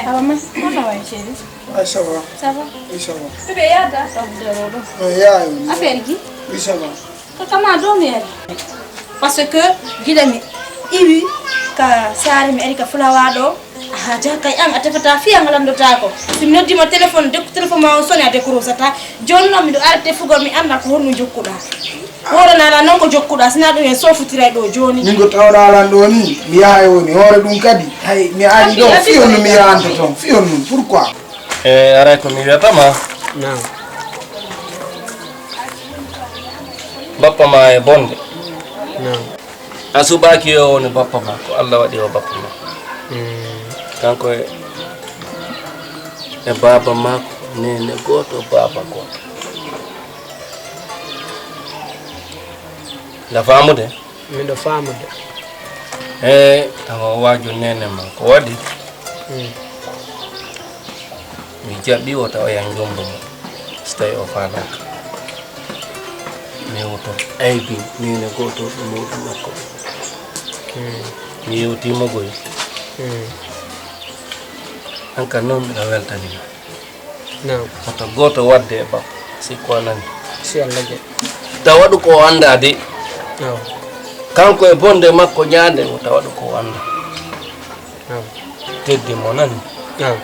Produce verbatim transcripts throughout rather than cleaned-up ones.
Awa ma, comment ça va, chérie? Ah, ça va. Ça va? Oui, ça va. Bébé, yada? Ça va, ça va. Oui, ya, oui. Affaire ji? Oui, ça va. Ko kama do mi ari. Parce que gila mi iwi ka sari mi ari ka fulawa do. Aha, ja kay an a tefata fi an landotako. Si mi noddima téléphone, de téléphone ma on soni a décrochata. Jonno mi do arrêté fugol mi anda ko honno jokkuda. Woro nana non ko jokkuda sina dum en sofutiray do joni. Min ko tawɗa lan ɗo ni mi yahay woni hoore ɗum kadi. Hay mi ari ɗo fiyon no mi yahanto toon fiyon ɗum pourquoi? E aray ko mi wiyata ma. Naam. Bappa ma e bonde. Naam. A suɓaaki yo woni bappa ma ko Allah waɗi o bappa ma. Kanko e e baaba maako neene gooto baaba gooto. Nda faamude? Miɗo faamude. E tawa waaju neene ma ko waɗi? Mi jaɓi wota o yan jombo mo so tawi o faalaaka. Mi yewto aybi neene gooto ɗo mawɗo makko. Mi yewtimo goy. Hanka noon miɗo weltanima. Naam. Hoto gooto waɗde e bappa si ko nani. Si Allah jaɓi. Tawa ɗum ko o anndaa de. Naam. Kanko e bonde makko ñaande o tawa ɗum ko o anndaa. Naam. Teddi mo nani. Naam.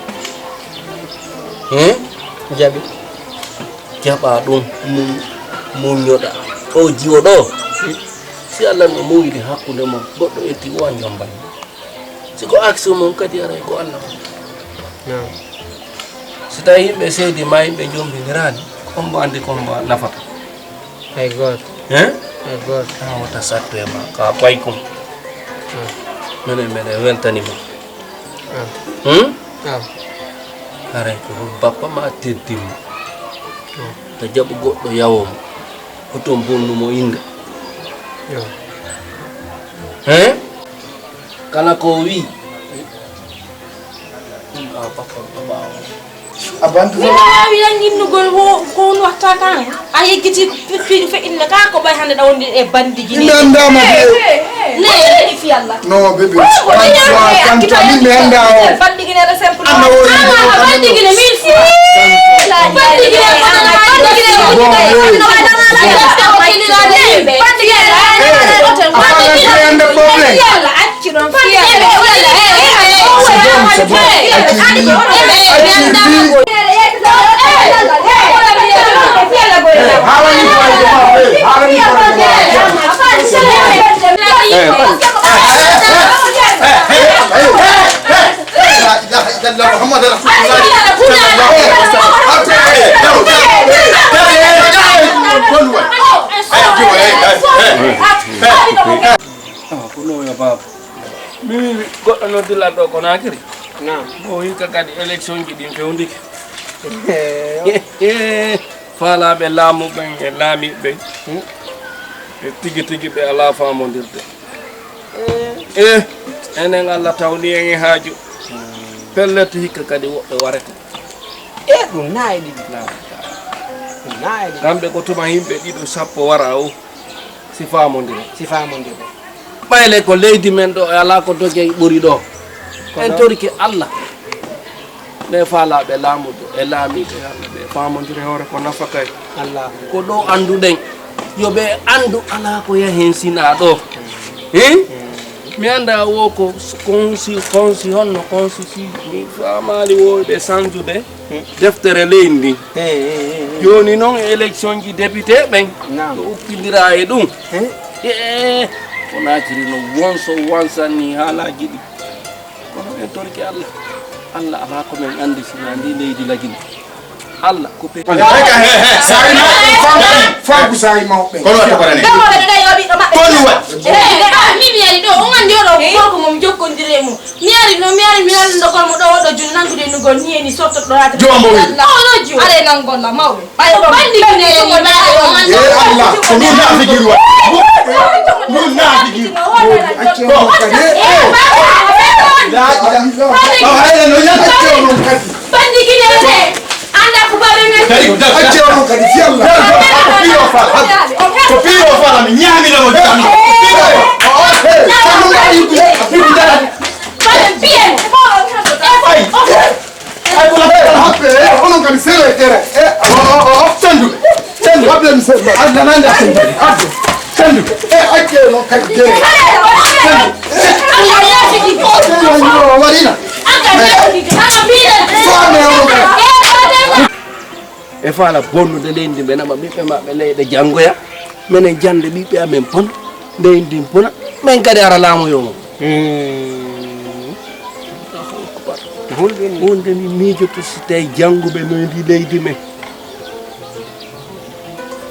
He? Jaɓi. Jaɓa ɗum mum muññoɗa o jiwo ɗo. Si Allah no muuyde hakkunde mon goɗɗo etti o an jombani. Si ko aksi mum kadi aray ko Allah. Naam. Si tawi yimɓe seedi ma yimɓe jombindirani ko hombo andi ko hombo nafata. Hay gooto. He? Hay gooto. An wota sattu e ma ka koy kum. Menen meɗen weltani ma. Hmm? Haray ko bappa ma teddimmo ta jaɓu goɗɗo yawo mo hoton bonnu mo innde. He? Kala ko o wii ɗum ɗa bappa ma ɓaawo. A bantu mi waawi yan yinnugol wo ko on watta kan a yeggiti piɗɗu feƴƴinna ka ko ɓay hannde ɗa wondi e bandigi ni mi andama de ne fi Allah. Non bébé, quand toi, quand toi, min mi anda o. Bandigi ne simple. Anda o. Bandigi ne mille fois. Bandigi ne bandigi ne bandigi ne bandigi ne Ko noon yo baaba. Mi wiwi goɗɗo noddi lanɗo ko nakiri. Naam. Bo hikka kadi élection ji ɗin fewndike. Faalaaɓe laamu ɓen e laamiiɓe ɓen e tigi tigi ɓe alaa faamondirde. E enen Allah tawni en e haaju. Pellet hikka kadi woɓɓe warete. E ɗum nayi ɗiɗi. Ɗum nayi ɗiɗi. Kamɓe ko tuma yimɓe ɗiɗo sappo wara o. Si faamondire. Si faamondire. Ɓayle ko leydi men ɗo e alaa ko dogey ɓuri ɗo. En torike Allah. Nde faalaaɓe laamude e laamiiɓe Allah ɓe faamondire hoore ko nafakay. Allah. Ko ɗo annduɗen yo ɓe anndu alaa ko yahen sinaa ɗo. Hin? Mi annda wo ko konsi konsi honno konsi si mi faamaali wo ɓe sanjude. Deftere leydi ndin. Jooni noon e élection ji député ɓen no ukkidira e ɗum. E ko naatiri no wonso wansanni haalaaji ɗi. Kono en torki Allah. Allah alaa ko men anndi sina ndi leydi lagini. Allah ko pe. Sayi mawɓe fanku sayi mawɓe. Kono watta parane. Ɗomo ɓe ɗiɗa yoɓi Ko ɗum waɗi? Eh, ah, min mi ari ɗo, on anndi oɗo gorko mo mi jokkondiri e mum. Mi ari no, mi ari, mi ari ɗo kono mo ɗo, oɗo jun nanngude no gol ni e ni sotto ɗo laata. Joom mo wi. Oɗo jun. Are nan golla mawɓe. Ɓay ko bandi ko ne ni, ɓay ko on anndi. Eh, Allah, ko min naafigiri wa. Min naafigiri. Acce on kadi. Eh, la ilaha illallah. Acce on kadi. Bandi Guinée ne, annda ko baɗen men. Kadi, acce on kadi, si Allah. Ko piyo fala. Ko piyo fala, mi ñaami la mo jam. Ko piyo. Oh, oh, hey. Ko ɗum waɗi ko piyo dara. Baɗen piyen. Ay. Ay, ko la happe. Eh, onon kadi sere tere. Eh, oh, oh, oh. Tendu. Tendu. Waɗde mi sere. Adda nande tendu. Adda. Tendu. Eh, acce on kadi tere. Tendu. Eh, waɗina. E faala bonnude leydi ndi, ɓe nama ɓiɓɓe maɓɓe leyɗe janngoya, menen jannde ɓiɓɓe amen pon, leydi ndin pona, men kadi ara laamoyo mo. Wonde mi miijoto si tawi jannguɓe no ndi leydi men.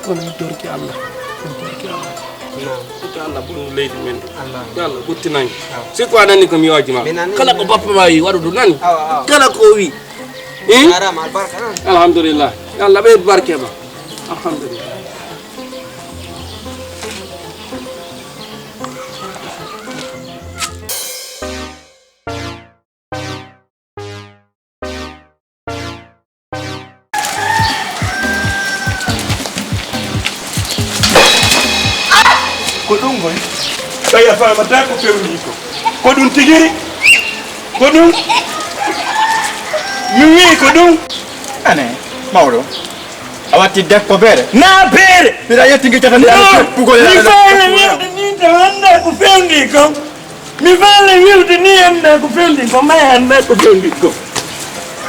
Kono mi torki Allah. Mi torki Allah. Naam. Torki Allah bonnu leydi men. Allah. Yo Allah ɓuttinanke. Naam. Si ko a nani ko mi yooji ma. Mi nani. Kala ko bappa ma wi, waɗu ɗum nani. Awa, awa. Kala ko o wi. Hmm? Jaaraama, albarka, non? Alhamdulillah. Yo Allah ɓeydu barke ma. Alhamdulillah. Ko ɗum koy. Tawi a faamataa ko fewndii ko. Ko ɗum tigiri? Ko ɗum? Mi wii ko ɗum. Ane, mawɗo. A watti dekko beere? Naa beere! Mbiɗa yetti ngi catani. No, mi faala wi'ude ni, nde anndaa ko fewndii ko. Mi faala wi'ude ni, anndaa ko fewndii ko, may anndaa ko fewndii ko.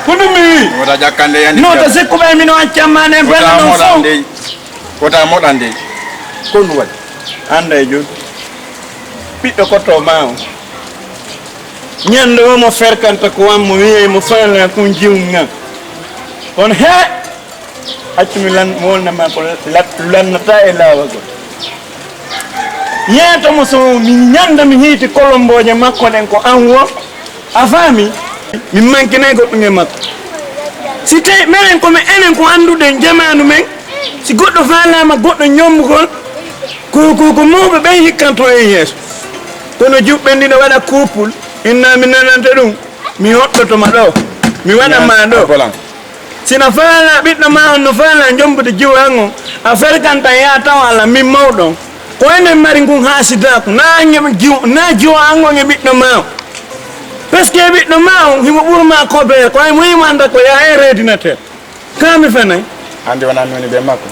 Ko ɗum mi wi'i. Wota ƴakkande yani. No, to sikkuɓe mino accamma nen bella non fof. Wota moɗan dey. Ko ɗum waɗi? Annda e jooni. Ɓiɗɗo kotto ma o. Ñande o mo ferkanta ko am, mo wi'ay mo faala ko jiwŋa. Kono he Accu mi lan, mi wolna ma ko lat-, lannata e laawagol. Yeeto mo so mi ñanda mi hiiti kolombooje makko ɗen ko an wo. A faami? Min mankinay goɗɗum e makko. Si tawi menen ko men enen ko annduɗen jamaanu men, si goɗɗo faalaama goɗɗo ñombugol, ko, ko, ko mawɓe ɓen hikkanto en yeeso. Kono juɓɓe ɗiɗo waɗa couple, inna mi nananta ɗum, mi hoɗɗoto ma ɗo, mi waɗa ma ɗo. Sina faala ɓiɗɗo ma on no faala jombude jiwo an on, a ferkanta ya taw ala min mawɗo on. Ko enen mari ngun haasidaaku, na an e jiwo, na jiwo an on e ɓiɗɗo ma on. Parce que ɓiɗɗo ma on himo ɓurma kobeere, ko ay mo yimanda ko ya e reedinatel. Ka mi fenay. Hande wona mi woni ɓe makko.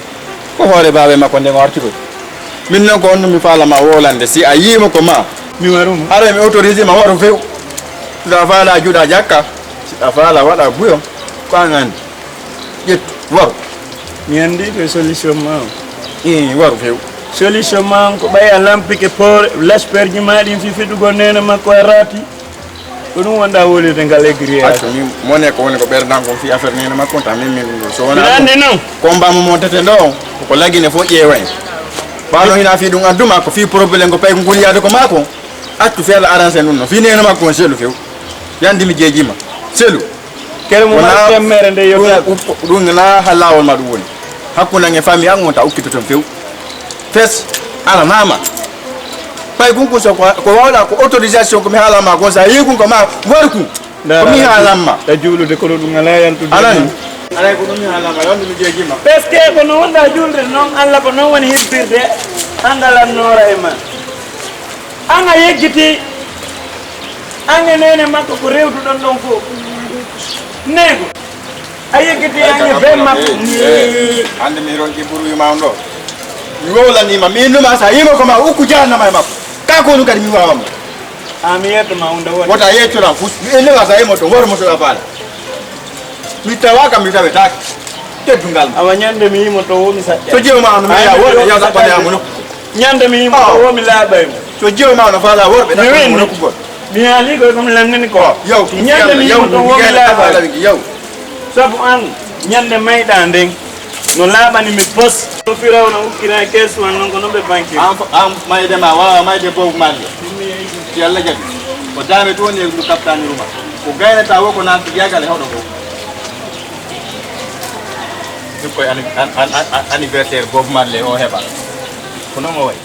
Ko hoore baabe makko nden o arti koy. Min non ko on mi faala ma wolande, si a yiimo ko ma. Mi waru mo. Hara mi autorisé ma waru few. Si a faala juuɗa jakka, si a faala waɗa buyo, ko an andi. Ƴettu, waru. Mi andi ko solution ma on. Ii, waru few. Solution ma on ko ɓay a lampike poore, lasperji ma ɗin fi fiɗugol nene makko a raati. Ko ɗum wonɗa wolirde ngal e grillage. Accu, min, mone ko woni ko ɓerdan kon fi affaire nene makko, ta min, min ɗum ɗo. So wona ɗum, andi non. Combat mo montete ɗo, ko lagine fof ƴeeway. Ɓaano hina fi ɗum adduma, ko fi problème ko pay ko ngol yaade ko maako. Accu fi Allah arrange ɗum no. Fi nene makko on selu few. Yandi mi jeejima. Selu. Kere mo wona mari temmere nde yota. Ɗum, ɗum, ɗum na ha laawol ma ɗum woni. Hakkunde an e famille an on ta ukkito ton few. Fes, ala mama. Pay kun ko so ko, ko wawɗa ko autorisation ko mi haalama kon sa yehi kun ko ma waru kun. Ko mi haalamma. E juulude kono ɗum ala yaltude. Alani. Alay ko ɗum mi haalama, wonde mi jeejima. Parce que ko no wonɗa juulde noon, Allah ko noon woni himpirde, anndalan noora e ma. An a yeggiti, an e neene makko ko rewduɗon ɗon fof. Neego. A yeggiti an e bee makko. Hannde mi ronki buruyu ma on ɗo. Mi wowlanima, mi innuma sa yimo ko ma ukku jahannama e makko. Ka konu kadi mi wawa mo. A mi yetto ma hunde woni. Wota yettoɗam fus. Mi innuma sa yimo to woro mo to faala. Mi tawaka mi tawetake. Teddungal ma. Awa ñande mi yimo to womi saƴƴa. So jeewo ma on mi ya woro ya saɓɓane amuno. Ñande mi yimo to womi laaɓay mo. So jeewo ma on faala worɓe ɗaɓɓumo nokkugol. Mi haali ko ɗum lanngani ko. Yow. Ñande mi yimo to womi laaɓay. Yow. Sabu an, ñande mayɗa nden, No laaɓani mi pos. No Firawna ukkira e keesuwal non ko non ɓe banki. An fo-, an mayde ma waawa mayde Bob Marley. Si Allah jaɓi. Ko daame to woni e ndu kaɓtaani ruma. Ko gaynata wo ko naati jagal e hoɗo ko. Ɗum koye ani-, an-, an-, an-, an-, anniversaire Bob Marley o heɓa. Ko non o wayi.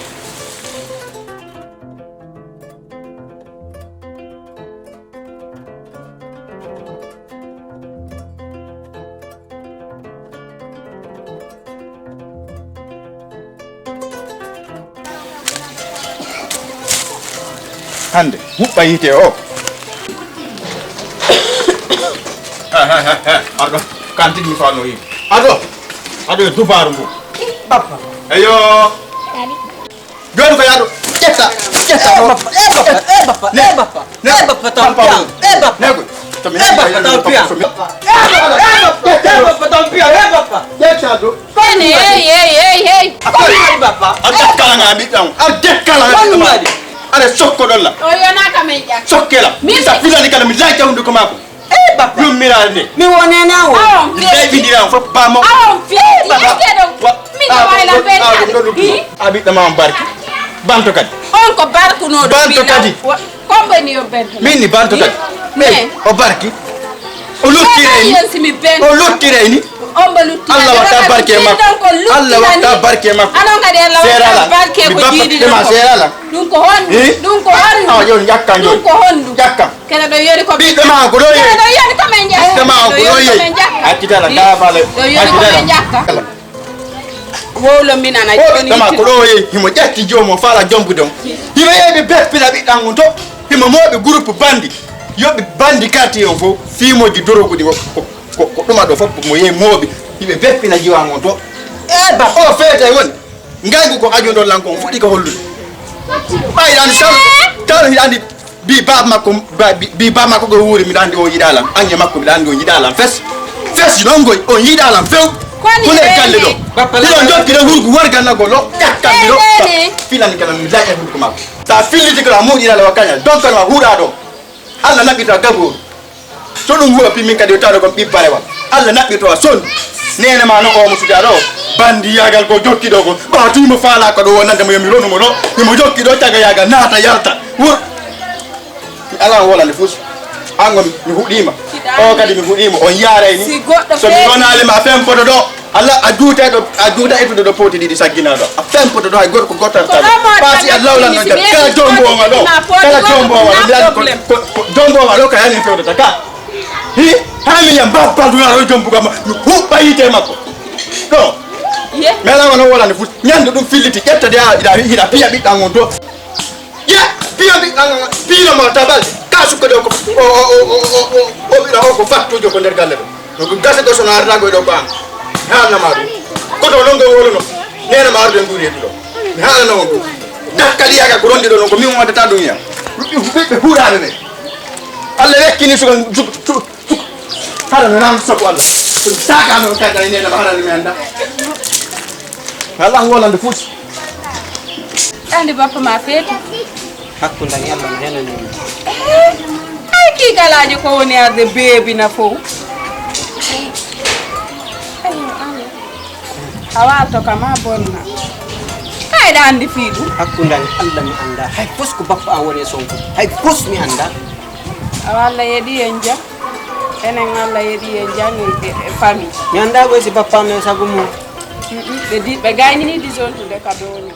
Hannde, huɓɓa yiite o. He, he, he, he, arɗo, kan tigi mi faano yimɓe. Arɗo, arɗo e dubaaru ngu. Bappa. Eyo. Jooni ko yaado. Ƴetta, ƴetta. Eh, bappa, eh, bappa, eh, bappa, eh, bappa. Ne, eh, bappa, taw bappa piya. Eh, bappa. Ne ko. To mi eh, bappa, taw piya. Eh, bappa, taw piya, eh, bappa. Ƴetta do. Ene, hey, hey, hey, hey. Ko mi waɗi, bappa? A dekkala nga mi ɗan. A dekkala nga mi ɗan. Are sokko ɗon la. O yona ka men ƴakka. Sokkela. Min sa filani kala mi laajta hunduko maako. Eh, bappa. Yummiraade nde. Mi wonana o. Awon fiye. Leydi ndi ɗan fof bamo. Awon fiye. Eh, bappa. Yekke ɗon. Wa-, min a, wayla ɗum, ben a, kadi. Ɗum ɗo luggi. Hi? A ɓiɗɗo ma on barki. Banto kadi. On ko barkunoɗo. Banto kadi. Wa-, kombo ni yo bento. Min ni banto kadi. Hi? Men. O barki. O luttire ni. Yon si mi bento. O luttire ni. On ba luttire. Allah watta barke makko. Allah watta barke makko. Anon kadi Allah watta barke ko jiidi ɗum. Serala. Ɗum ko hon. Hi? Ɗum ko hon. Ah, yon ƴakka yon. Ɗum ko hon. Ƴakka. Kene ɗo yori ko ɓiɗɗo ma ko ɗo yehi. Kene ɗo yori ko men ƴakka. Ɓiɗɗo ma ko ɗo yehi. Accitala, nda faale. Ɗo yori ko men ƴakka. Wowlo min ana joni. Ɓiɗɗo ma ko ɗo yehi. Himo ƴakki joomo faala jombude on. Himo yehi ɓe beppina ɓiɗɗan on to. Himo mooɓi groupe bandi. Yoɓe bandi quartier on fof. Fimoji doroguɗi ko, ko, ko, ko ɗuma ɗo fof mo yehi mooɓi. Hiɓe beppina jiwan on to. Eh, ba o feete woni. Ngaygu ko ajuɗo lan kon fuɗɗi ko hollude. Ɓay hiɗa andi tan, tan hiɗa andi bi baaba makko, ba-, bi, bi baaba makko ko wuuri, miɗa andi o yiɗa lan. Ange makko miɗa andi o yiɗa lan fes. Fes non goy, o yiɗa lan few. Kone galle ɗo. Hiɗo jokki ɗo hurgu wargal nagol ɗo. Ƴakkan mi ɗo. Filani kala mi laƴa hurgu makko. Sa filliti ko a muɗira la wakanya. Donc no huɗa ɗo. Allah naɓɓita gaburu. So ɗum huwa pi min kadi o tawde kon ɓiɓɓe barewal. Allah naɓɓito a son. Neene ma no o mo suuɗa ɗo. Bandiyagal ko jokki ɗo ko. Ɓaati mo faala ko ɗo wonande mo yomi ronu mo ɗo. Himo jokki ɗo caga yaga naata yalta. Wur. Mi ala wolande fus. Ango mi huɗima. O kadi mi huɗima. On yaray ni. So mi ronali ma fem foto ɗo. Alla a juuta ɗo, a juuta e tude ɗo poti ɗiɗi saggina ɗo. A fempoto ɗo hay gorko gotal tan. Pasi a lawlan ɗon tan. Kala jombo ma ɗo. Kala jombo ma ɗo. Ko, ko, ko jombo ma ɗo ka yani fewdata ka. Hi, ha mi yam ba ba duna ɗo jombo ma. Huɓɓa yite makko. Ɗo. Mela wano wala ni fut. Nyando ɗum filliti ƴetta de a ida hira piya ɓiɗɗan on to. Ye, piyo bi, ah, piyo mo tabal. Ka sukko ɗo ko, o, o, o, o, o, o ko fattujo ko nder galle ɗo. No ko gasa ɗo so no arda go ɗo ko an. Haalna ma ɗum. Ko to non go wolono. Nena ma arde nguri e ɗo. Mi haalna on ɗum. Dakkali yaga ko rondi ɗo non ko min waɗata ɗum ya. Ɓiɓɓe, ɓiɓɓe huuraɓe ɓe. Allah wekkini suka, suka, suka. Hara no nan soko Allah. Ɗum saka non kadi nena ma hara mi anda. Allah wolande fuuti. Andi bappa ma feetu. Hakkunde e Allah no henani mi. Eh, ay ki galaajo ko woni arde beebi na fow. A waalto kam a bonna. Kayɗa andi fii ɗum. Hakkunde e Allah mi annda. Hay fos ko bappa an woni e sonko. Hay fos mi annda. Awa Allah yeɗi en jam. Enen Allah yeɗi en jam e, e, e famille. Mi annda ko si bappa am e sago mum. Mm, mm. Ɓe di, ɓe gaynini disontude ka dow ni.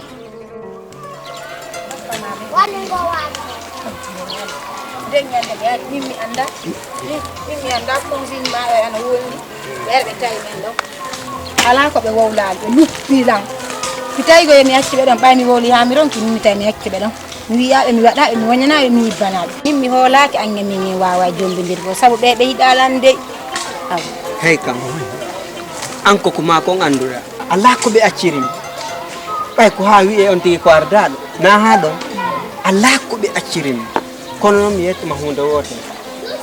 Nden ñande ɓe ari, min mi annda. Min, min mi annda, cousine ma e ana wondi. Ɓe ari ɓe tawi men ɗo. Alaa ko ɓe wowlaali, ɓe luppi lan. Mi tawi ko yo mi accu ɓe ɗon, ɓay mi wowli haa mi ronki, min mi tawi mi accu ɓe ɗon. Mi wi'aɓe, mi waɗaɓe, mi woñanaɓe, mi yibbanaɓe. Min mi hoolaaki, ange min, min waawa jombindirgo, sabu ɓe, ɓe yiɗaa lan dey. Awa. Hey kam, an ko ko maa kon annduɗaa. Alaa ko ɓe acciri mi. Ɓay ko haa wi'e on tigi ko ardaaɗo, naa haa ɗon. Alaa ko ɓe acciri mi. Kono noon mi yettuma huunde wootere,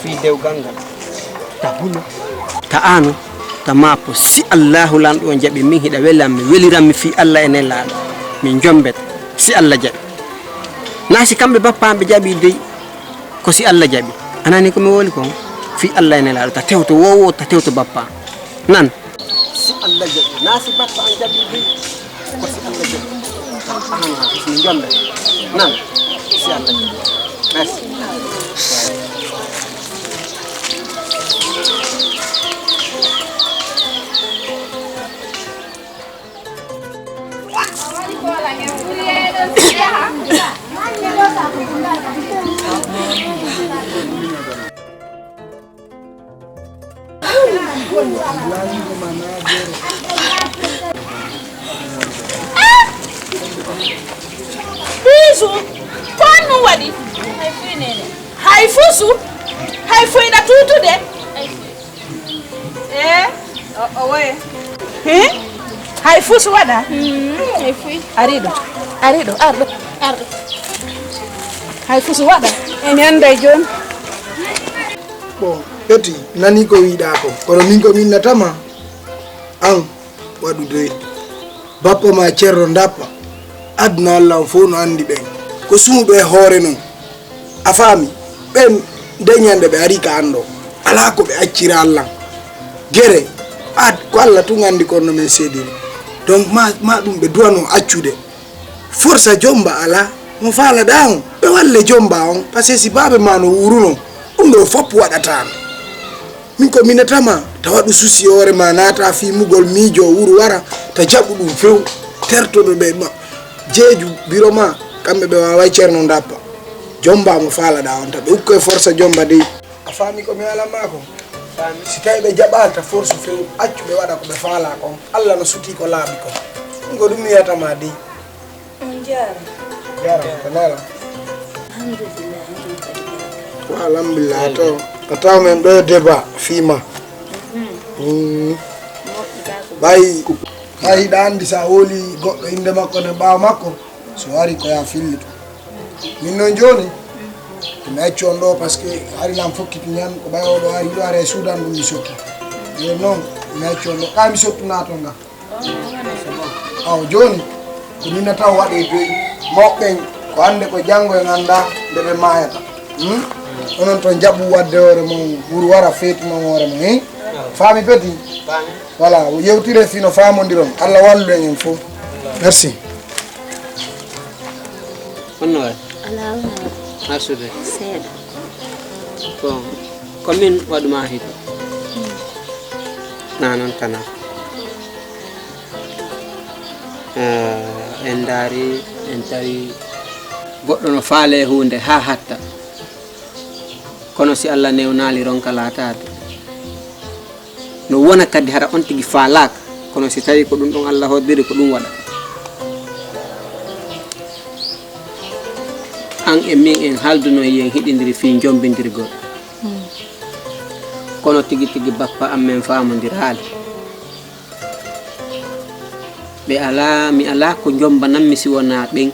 fii dewgal ngal. Ta hulu, ta aanu, ta maapo. Si Allaahu Laamɗo on jaɓi min, hiɗa welam mi, weliram mi fii Alla e Nelaaɗo. Min jombet, si Alla jaɓi. Naa si kamɓe bappa am ɓe jaɓi dey, ko si Alla jaɓi. A nani ko mi wowli kon? Fii Alla e Nelaaɗo, ta tewto woowo, ta tewto bappa. Nan. Si Allah jaɓi, na si batta an jaɓi dey. Ko si Allah jaɓi. Ahan, ha, bismi jonde. Nan, si Allah jaɓi. Merci. Bisu, ko an ɗum waɗi? Hay fusu, hay fuyɗa tuutude. Eh, o, o woye. Eh? Hay fusu waɗa? Mm, hay fuy. Ari ɗo, ari ɗo, ar ɗo, ar ɗo. Hay fusu waɗa? Mi annday jooni. Bon, Peti, nani ko wiɗa ko. Kono min ko mi innatama. An, waɗu dey. Bappa ma Ceerno Ndappa. Aduna Allah on fof no anndi ɓen. Ko suuɓe e hoore non. A faami? Ɓen nde ñande ɓe ari ka an ɗo. Alaa ko ɓe accira Allah. Gere, ad, ko Allah tun anndi kono no men seediri. Donc, ma, ma ɗum ɓe duwano accude. Forsa jomba alaa. Mo faalaɗaa on, ɓe walle jomba on. Parce que si baabe ma no wuuruno, ɗum ɗo fof waɗataa no. Min ko minatama, ta waɗu susi hoore ma, naata fii mugol miijo wuru wara, ta jaɓu ɗum few, tertoɗo ɓe ma. Jeeju biro ma, kamɓe ɓe waaway Ceerno Ndappa. Jomba mo faalaɗaa on, ta ɓe ukko e forsa jomba dey. A faami ko mi alan ma ko? Faami. Si tawi ɓe jaɓaali, ta forsu few, accu ɓe waɗa ko ɓe faalaa kon. Allah no sutii ko laaɓi kon. Ɗum ko ɗum mi wiyata ma dey. On jaara. Jaara, ko nela? Alhamdulillah, min kadi. Wa alhamdulillah, to. A taw men ɗo e débat fii ma. Mm. Moƴƴi ka ko. Ɓay, ɓay hiɗa anndi sa woli goɗɗo innde makko ne ɓaawo makko, so wari ko ya fillitu. Min noon jooni, mi accu on ɗo parce que hari lan fokkiti ñan ko ɓay oɗo ari, hiɗo ara e Suudan ɗum mi sokki. Jooni noon, mi accu on ɗo, ka mi sottu naato nga. Awa jooni, ko min na taw waɗe joyi. Mawɓe ɓen, ko hannde ko janngo en annda nde ɓe maayata. Hmm? Onon ton jaɓu waɗde hoore mon, wuru wara feetu non hoore mon, hein? Faami Peti? Faami. Voilà, yewtire fino faamondiron. Allah wallu en en fof. Merci. Honno waay? Alaa, wona. Arsude? Seeɗa. Bon, ko min waɗu ma hito. Hmm. Na noon tana. Eh, en ndaari, en tawi goɗɗo no faale huunde haa hatta. Kono si Allah newnaali, ronka laataade. No wona kadi hara on tigi faalaaka, kono si tawi ko ɗum ɗon Allah hoddiri, ko ɗum waɗa. An e min en haalduno, yen hiɗindiri fii jombindirgol. Hmm. Kono tigi tigi bappa an men faamondiraali. Ɓe alaa, mi alaa ko jombanammi si wonaa ɓen.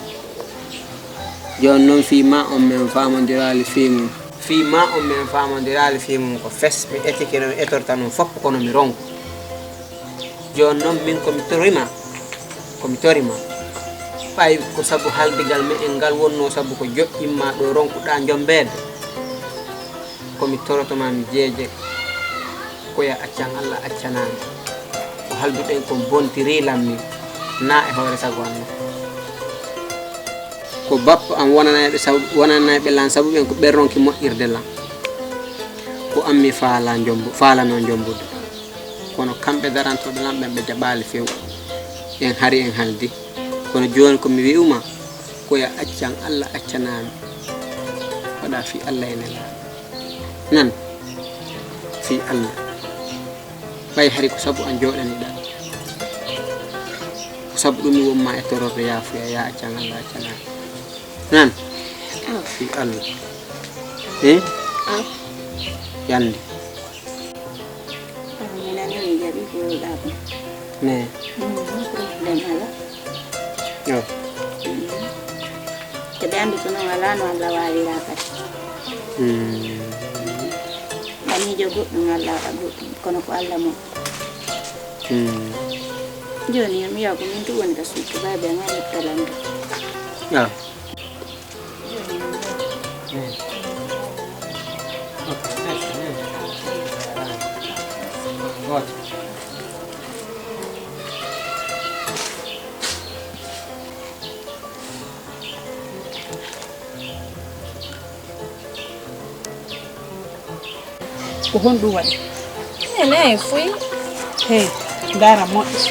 Jooni noon fii ma on men faamondiraali fii mum. Fii ma on men faamondiraali fii mum ko fes, mi etike no mi etorta non fof kono mi ronku. Jooni noon min ko mi tori ma, ko mi tori ma. Ɓay ko sabu haldigal me'en ngal wonnoo sabu ko joƴƴin ma ɗo ronkuɗaa jombeede. Ko mi toroto ma mi jeeje, ko ya accan Allah accanaa mi. Ko halduɗen kon bontirii lan min, naa e hoore sago an non. Ko bappa an wonanayɓe sabu, wonanayɓe lan sabu ɓen ko ɓen ronki moƴƴirde lan. Ko an mi faala jombu, faalano jombude. Kono kamɓe darantooɓe lan ɓen ɓe jaɓaali few. En hari en haldi. Kono jooni ko mi wi'u ma, ko ya accan Allah accanaa mi. Waɗa fii Allah e Nelaaɗo. Nan, fii Allah. Ɓay hari ko sabu an jooɗaniɗaa. Ko sabu ɗum mi won ma e tororde yaafuya, ya accan Allah accanaa. Nan, fii Allah. Eh? Yande. Min nani mi jaɓi ko yoɗa ko. Ne. Mm, problème ala. Yo. Mm. Ko ɓe anndi ko noon alaa no Allah waawira kadi. Mm. Nganiijo goɗɗum Allah waɗa goɗɗum, kono ko Allah mo. Mm. Jooni mi wiya ko min tu woni ka suuɗi baabi am, a leptalan ɗum. Yo. Mm. Ok, merci, merci. Voilà. Voilà. Ko honɗum waɗi? Ene fuy. Hey, ndaara moƴƴo.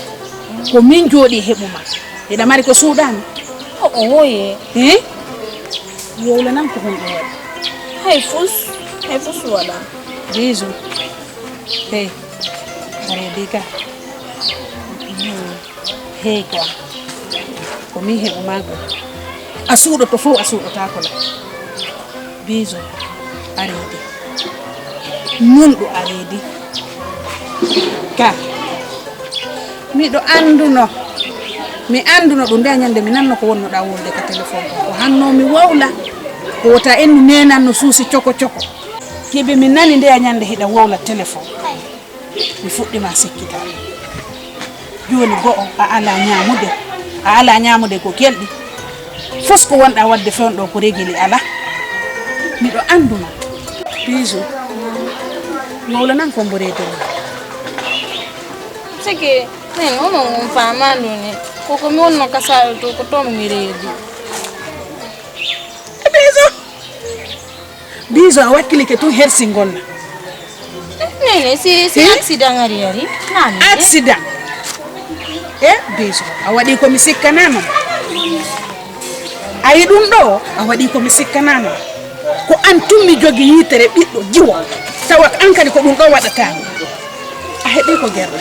Ko min jooɗi heɓu ma. Hiɗa mari ko suuɗaami? O o woye. He? Wowla nan ko honɗum waɗi? Hay fus, hay fus waɗa. Bijou. Hey, aredi ka. Hey quoi. Ko min heɓu ma goo. A suuɗoto fof a suuɗotaako la. Bijou. Aredi. Nunɗo aredi. Ka. Miɗo annduno. Mi annduno ɗum nde ñande mi nanno ko wonnoɗaa wolde ka téléphone ko. Ko hanno mi wowla. Ko wota ennu nenanno suusi coko coko. Kibe mi nani nde ñande hiɗa wowla téléphone. Mi fuɗɗima sikkitaade. Jooni go'o a alaa ñaamude, a alaa ñaamude ko kelɗi. Fos ko wonɗaa waɗde fewndo ko regili alaa. Miɗo annduma. Bijou, wowla nan ko mbo reedel ma. Sike, nen onon on faamaano ni. Koko mi wonno ka saare to ko toon mi reedi. Bijou! Bijou a wakkilike tun hersingol na. Nene si si accident ari ari. Nani? Accident. E Bijou a waɗi ko mi sikkanano. Ayi ɗum ɗo a waɗi ko mi sikkanano. Ko an tun mi jogi yitere ɓiɗɗo jiwo. Tawa an kadi ko ɗum ɗo waɗatami. A heɓi ko gerɗo.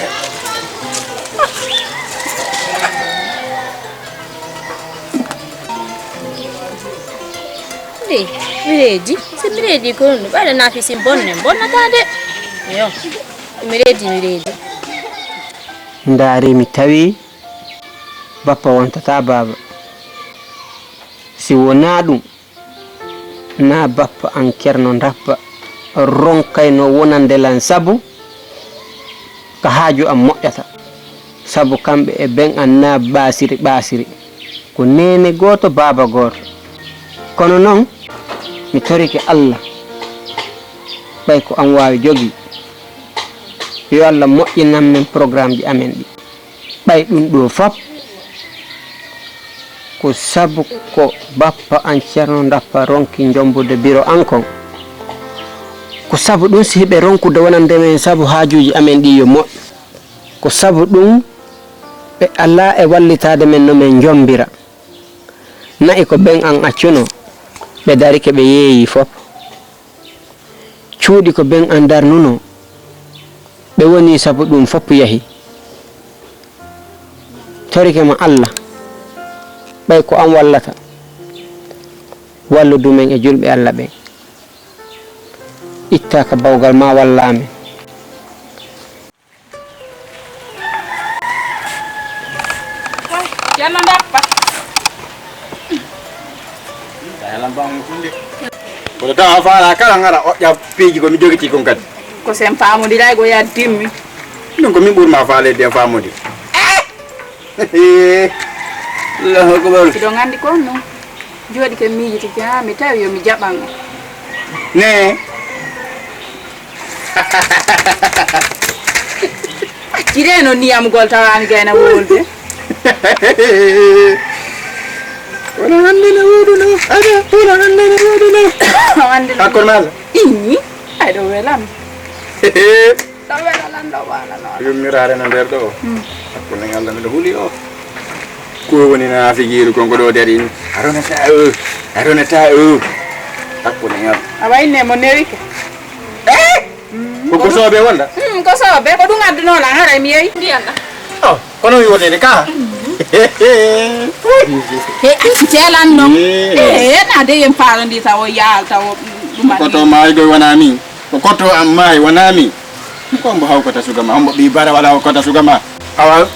Ndey mi reedi. Si mi reedi ko honɗum ɓayde nafi si bonne bonnataa de. Yo. Mi reedi mi reedi. Ndaari mi tawi bappa wontataa baaba. Si wonaa ɗum naa bappa an Ceerno Ndappa ronkayno wonande lan sabu ka haaju am moƴƴata. Sabu kamɓe e ben an naa ɓaasiri ɓaasiri. Ko neene gooto baaba gooto. Kono non mi torike Alla ɓay ko an waawi jogii yo Alla moƴƴinan men porogaramji amen ɗi. Ɓay ɗum ɗoo fop ko sabu ko bappa an Ceerno Ndappa ronki jombude biro an kon. Ko sabu ɗum si hiɓe ronkude wonande men sabu haajuuji amen ɗi yo moƴƴu. Ko sabu ɗum ɓe alaa e wallitaade men no men njombira. Na'i ko ɓen an accunoo, ɓe darike ɓe yeeyii fof. Cuuɗi ko ɓen an darnunoo, ɓe wonii sabu ɗum fof yahi. Torike ma Alla, ɓay ko an wallata, wallu dumen e julɓe Alla ɓen. Ittaa ka bawgal maa walla amen. Ceerno Ndappa. Kono tawa a faala kala ngara oƴƴa piiji ko mi jogiti kon kadi. Ko sen faamondiray ko yaddimmi. Ɗum ko min ɓurma faaleede en faamondi. Allahu akbar. Miɗo nganndi kon non. Jooɗi ke miijiti ke haa mi tawi yo mi jaɓan on. Ne. Accire no niyamgol tawaami gayna wolde. Wona hannde ne woodu no. Ada, wona hannde ne woodu no. Wande. Hakkon mala. Inni. Ay ɗo welam. Ɗo welam ɗo wala no. Yummiraare no nder ɗo. Hakkunde ngal miɗo huli o. Ko woni nafigiiru kon ko ɗo dari ni? A ronata o, a ronata o. Hakkunde ngal. A wayne mo newike. Eh? Ko ko soobe wonda? Hmm, ko soobe ko ɗum adduno lan haray mi yeyi. Ndiyan na. Oh, kono mi wonede ka. He, he, he. He, an telan no. Eh, na de yen faalo ndi tawo yaal tawo ɗum. Ko to maayi goy wana mi. Ko kotto am maayi wonaa mi. Ko mbo hawkata suka ma, hombo ɓii bara wala hawkata suka ma. Awa.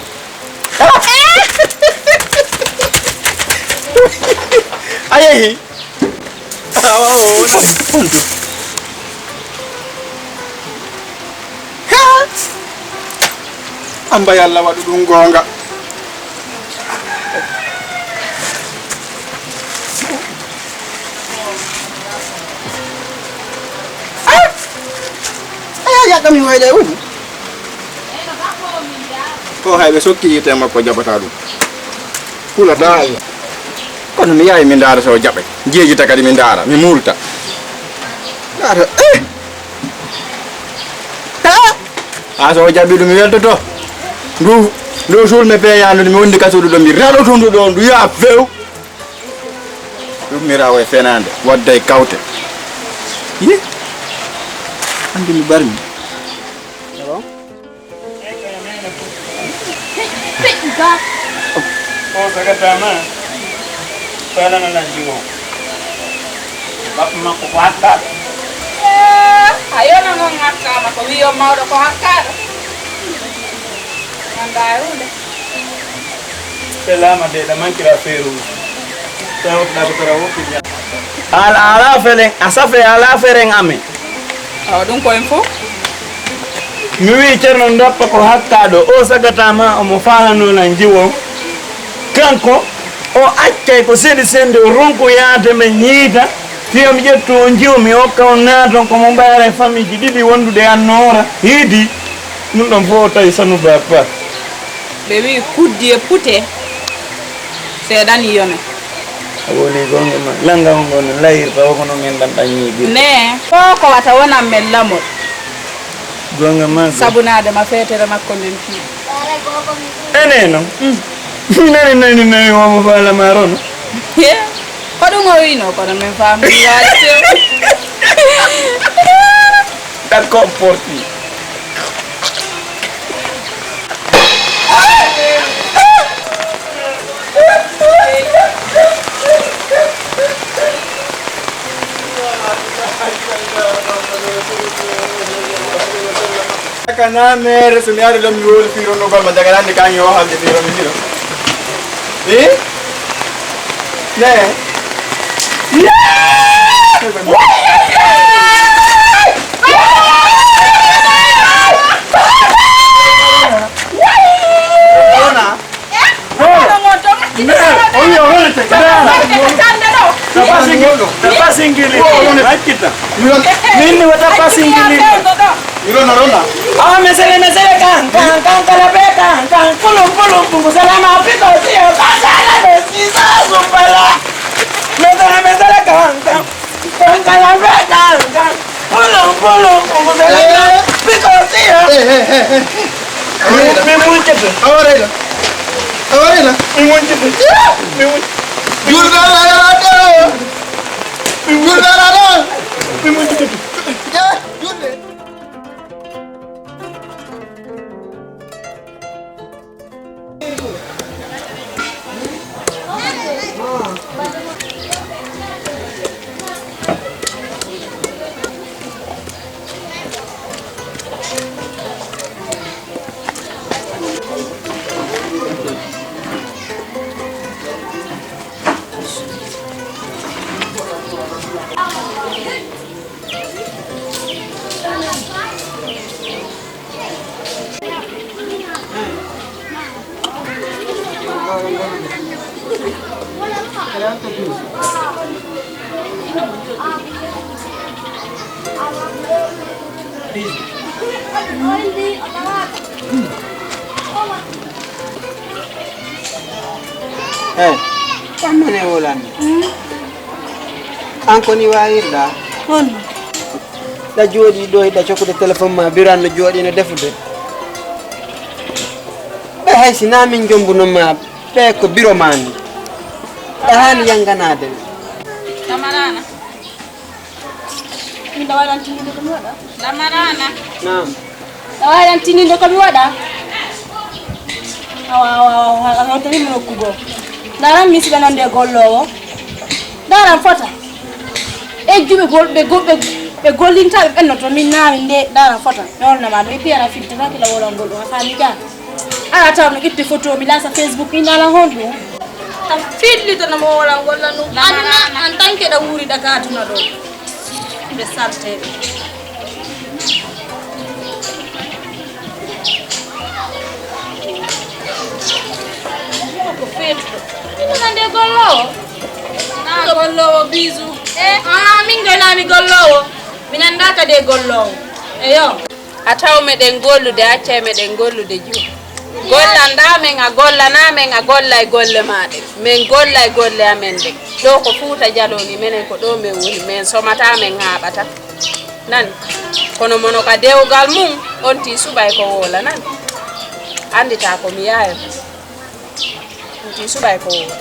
A yehi. Awa o wona. Ha! Amba yalla waɗu ɗum goonga. Aya yaɗɗa min wayde woni. Ko hay ɓe sokki yiite makko jaɓata ɗum. Hulata. Kono mi yawi mi ndaara so jaɓe. Jeejita kadi mi ndaara mi multa. Ndaara eh. Haa so o jaɓi ɗum, mi weltoto. Ndu, ndu suul mi peeñaandu, mi wondi ka suudu ɗo, mi raɗoto ndu ɗo, ndu yaha few. Ɗum mi rawo e fenaande, wadda e kawte. Yi? Anndi mi barmi. O sagatama. Faalana lan jiwo. Bappa makko ko hakkaaɗo. Eh, a yona noon hakkaama, ko wiyo mawɗo ko hakkaaɗo. Anndaa e huunde. Felaama de, ɗa mankira feeru. Tawtoɗa ko tara woppi. Ala, ala felen, a safe, ala feren amen. Awa, ɗum ko en fof. Mi wii Ceerno Ndoppa ko hakkaaɗo, o sagata ma omo faalanoo lan jiwo. Kanko, o accay ko seeɗi seeɗi, o ronku yaade men hiita, fii omo ƴettu on jiwo, mi okka on naaton, ko mo mbaara e famiiji ɗiɗi wondude annoora, hiidi, ɗum ɗon fof o tawi Sanu Ba Ba. Ɓe wii kuddi e pute, seeɗan yome. A woni gonga ma, langa on ɗon layirta, o kono ngen ɗan ɗan ñiiɓi. Ne, ko ko wata wonan men lamol. Gonga ma, go- Sabunaade ma feetere makko nden fii. Ene non. Mm. Mi nani, nani, nani, omo faala ma rono. He, ko ɗum o wiino, kono min faamii waade sew. D'accord, porti. Kana mere so mi ari ɗon mi wowli fii ronnugol ma, daga hannde kaŋŋe o haalde fii ronnude ɗo. Eh? Ne? Rona. Rona. Ne, o wiya o rona te. Rona. Tapasingili, tapasingili. Hakkita. Min ni wata pasingili. Mi rona, rona. Awa mesele, mesele, kan, kan, kan, kala be kan, kan, kulum, kulum, pungu, salama, piko, siyo, kasala, be, sisa, sumbala. Mesele, mesele, kan, kan, kan, kala be kan, kan, kulum, kulum, pungu, salama, piko, siyo. Eh, eh, eh, eh. Mi, mi muncete. Awarela. Awarela. Mi muncete. Mi muncete. Julbe ala ala do. Mi muncete. Julbe ala do. Mi muncete. Ya, julbe. Eyi, ɗam men e wolande. An ko ni waawirɗa? Honno? Ɗa jooɗii ɗo, hiɗa cokkude téléphone ma, Birane no jooɗii no defude. Ɓe hay si naa min jombuno ma, ɓe ko biro ma ni. Ɗa haani yanganaade. Kamarana. Min ɗa waawi lan tindinde ko mi waɗa? Lamarana. Naam. Ɗa waawi lan tindinde ko mi waɗa? Awa, awa, awa, awa, awa, tani mi nokku goo. Ndaran mi siɓe non nde golloowo. Ndaran fota. E juɓe gol-, ɓe gol-, ɓe, ɓe gollinta ɓe ɓennoto min naami nde ndaran fota. Mi holna ma ɗum. E piyana filtata kila wolangol ɗum. A faami ka? Ala taw mi itti photo mi lasa Facebook ina lan honɗum? Kam fillitana mo wala golla ɗum. Aduna en tant que ɗa wuuri ɗa ka aduna ɗo. Ɓe salte. Ko feetuɗo. Min nana nde golloowo. Na golloowo bisu. Eh, ah, min goy na mi golloowo. Mi nanda kadi e golloowo. Eyo. A taw meɗen gollude, accay meɗen gollude juu. Gollanɗaa men, a gollanaa men, a gollay golle maa ɗen. Men gollay golle amen ɗen. Ɗoo ko Fuuta Jaloo ni, menen ko ɗoo men woni, men somataa, men haaɓataa. Nani? Kono mono ka dewgal mum, on tii suɓay ko woola nan. Anndita ko mi yaaya. On tii suɓay ko woola.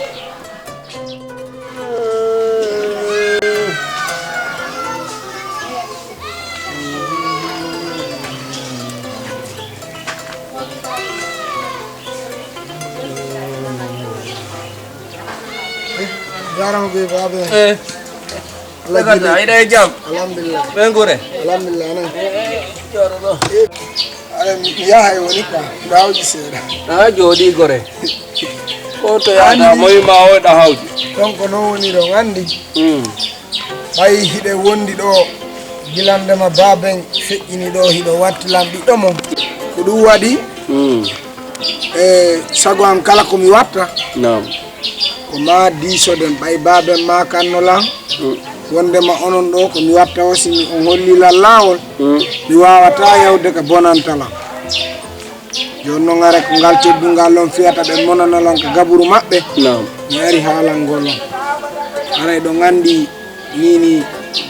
Jarama be babe. Eh. Tagata, a yiɗa e jam? Alhamdulillah. Ɓen gure? Alhamdulillah, ne? Jooɗo ɗo. Eh, aɗa mi yaha e woni quoi. Mbaawji seeɗa. A jooɗi gore. Ko to yaada moy ma o ɗa hawji. Donc ko noon woni ɗo anndi. Hmm. Ɓay hiɗe wondi ɗo gilande ma baben feƴƴini ɗo hiɗo wattilan ɓiɗɗo mon. Ko ɗum waɗi. Hmm. E sago am kala ko mi watta. Naam. Ko ma diisoden ɓay baaben ma kanno lan. Mm. Wondema onon ɗo ko mi watta o si mi on holli lan laawol. Mm. Mi waawata yawde ka bonanta lan. Jooni non are ko ngal teddungal on fiyata ɓe monana lan ka gaburu maɓɓe. Naam. Mi ari haalangol on. Aray ɗo ngandi Ni ni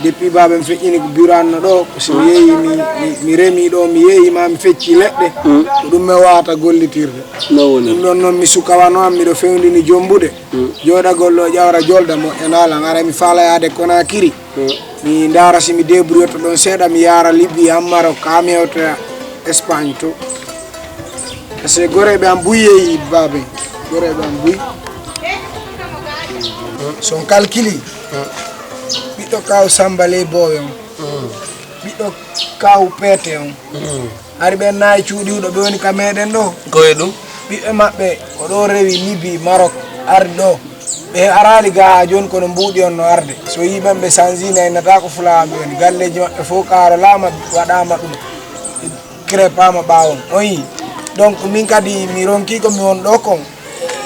depuis baben feƴƴini ko buranno ɗo ko si mi yeeyi mi, mi, mi remi ɗo mi yeeyi ma mi fecci leɗɗe. Mm. Ko ɗum mi wawata gollitirde. No woni ɗum ɗon noon mi suka wano am miɗo fewndini jombude. Mm. Jooɗagol ɗo ƴawra jolda moƴƴa nalan ara mi faala yaade Konakiri. Mm. Mi ndaara si mi débrouilloto ɗon seeɗa mi yaara Libye ammaro ka mi hewta Espagne to. Parce que goreɓe am buy yeeyi babe. Goreɓe am buy. Son kalkili. Ɓiɗɗo kaw samba ley boowe on. Ɓiɗɗo kaw peete on. Hari ɓen nayi cuuɗi huɗo ɓe woni ka meɗen ɗo. Koye ɗum? Ɓiɓɓe maɓɓe ko ɗo rewi Libi Marok ardi ɗo. Ɓe arali ga ha joni kono mbuuɗi on no arde. So yi ɓen ɓe sanji naynata ko fulawa ɓe woni galleji maɓɓe fof kaaro lama waɗama ɗum. Crépama ɓawon on yi. Donc min kadi mi ronki ko mi won ɗo kon.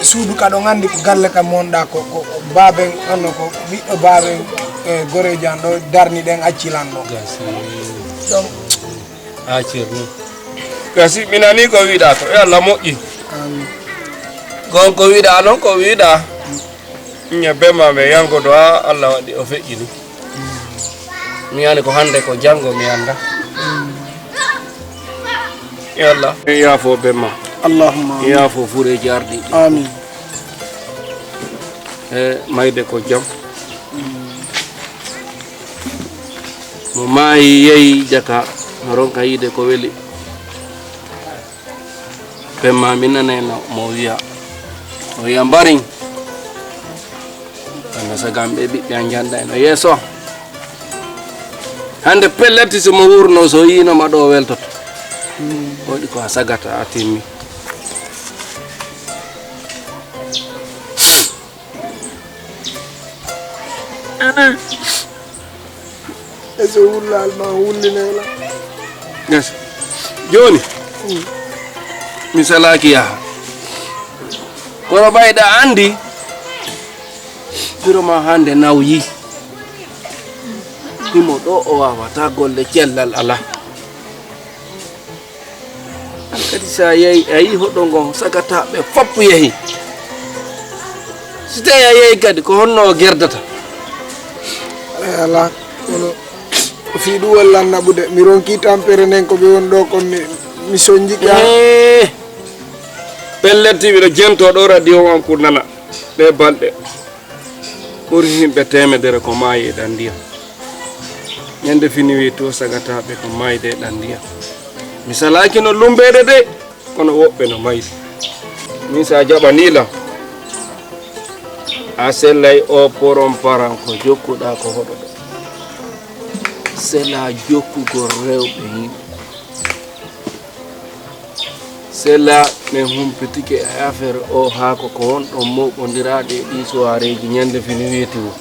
Suudu ka ɗon anndi ko galle kam wonɗa ko ko baaben onno ko ɓiɗɗo baaben e goreejo an ɗo darni ɗen acci lan ɗo. Donc A ceerno. Gasi mi nani ko wiɗa ko e Allah moƴƴi. Amin. Gon ko wiɗa non ko wiɗa. Ñebbe ma ɓe yangodo ha Allah waɗi o feƴƴini. Mi yani ko hande ko jango mi anda. Yo Allah. Mi yaafo be ma. Allahumma. Mi yaafo fureji ardiɗi. Amin. E mayde ko jam. Mo maayi yehi jaka ronka yiide ko weli. Ɓen ma mi nanayno mo wiya o wiya mbarin. Kono sagam ɓe ɓiɓɓe an janda en o yeeso. Hande pelleti so mo wurno so yinoma ɗo weltoto. Waɗi ko a sagata a timmi. E so wullaali ma wullinela. Yes. Joni mi salaki yaha. Kono ɓayɗa andi biro ma hande nawyi. Himo ɗo o wawata golle cellal ala. An kadi sa yehi a yi hoɗo ngon sagataɓe foppu yehi. Si tawi a yehi kadi ko honno o gerdata? Ala kono fii ɗum wallan naɓude mi ronki tampere nden ko ɓe woni ɗo kon mi sonjiki. Eh, pelletti miɗo jento ɗo radio on pour nana ɗe balɗe. Ɓuri yimɓe temedere ko maayi e ɗan ndiyam. Ñande fini wi to sagataɓe ko mayde e ɗan ndiyam. Mi salaki no lumbeɗe de kono woɓɓe no maydi. Min sa jaɓani lam a sellay o poron paran ko jokkuɗa ko hoɗoɗo. Sela jokkugol rewɓe yimɓe. Sela min humpitike e affaire o haako ko won ɗon moɓondiraaɗe e ɗi soireeji ñande fini weeti wo.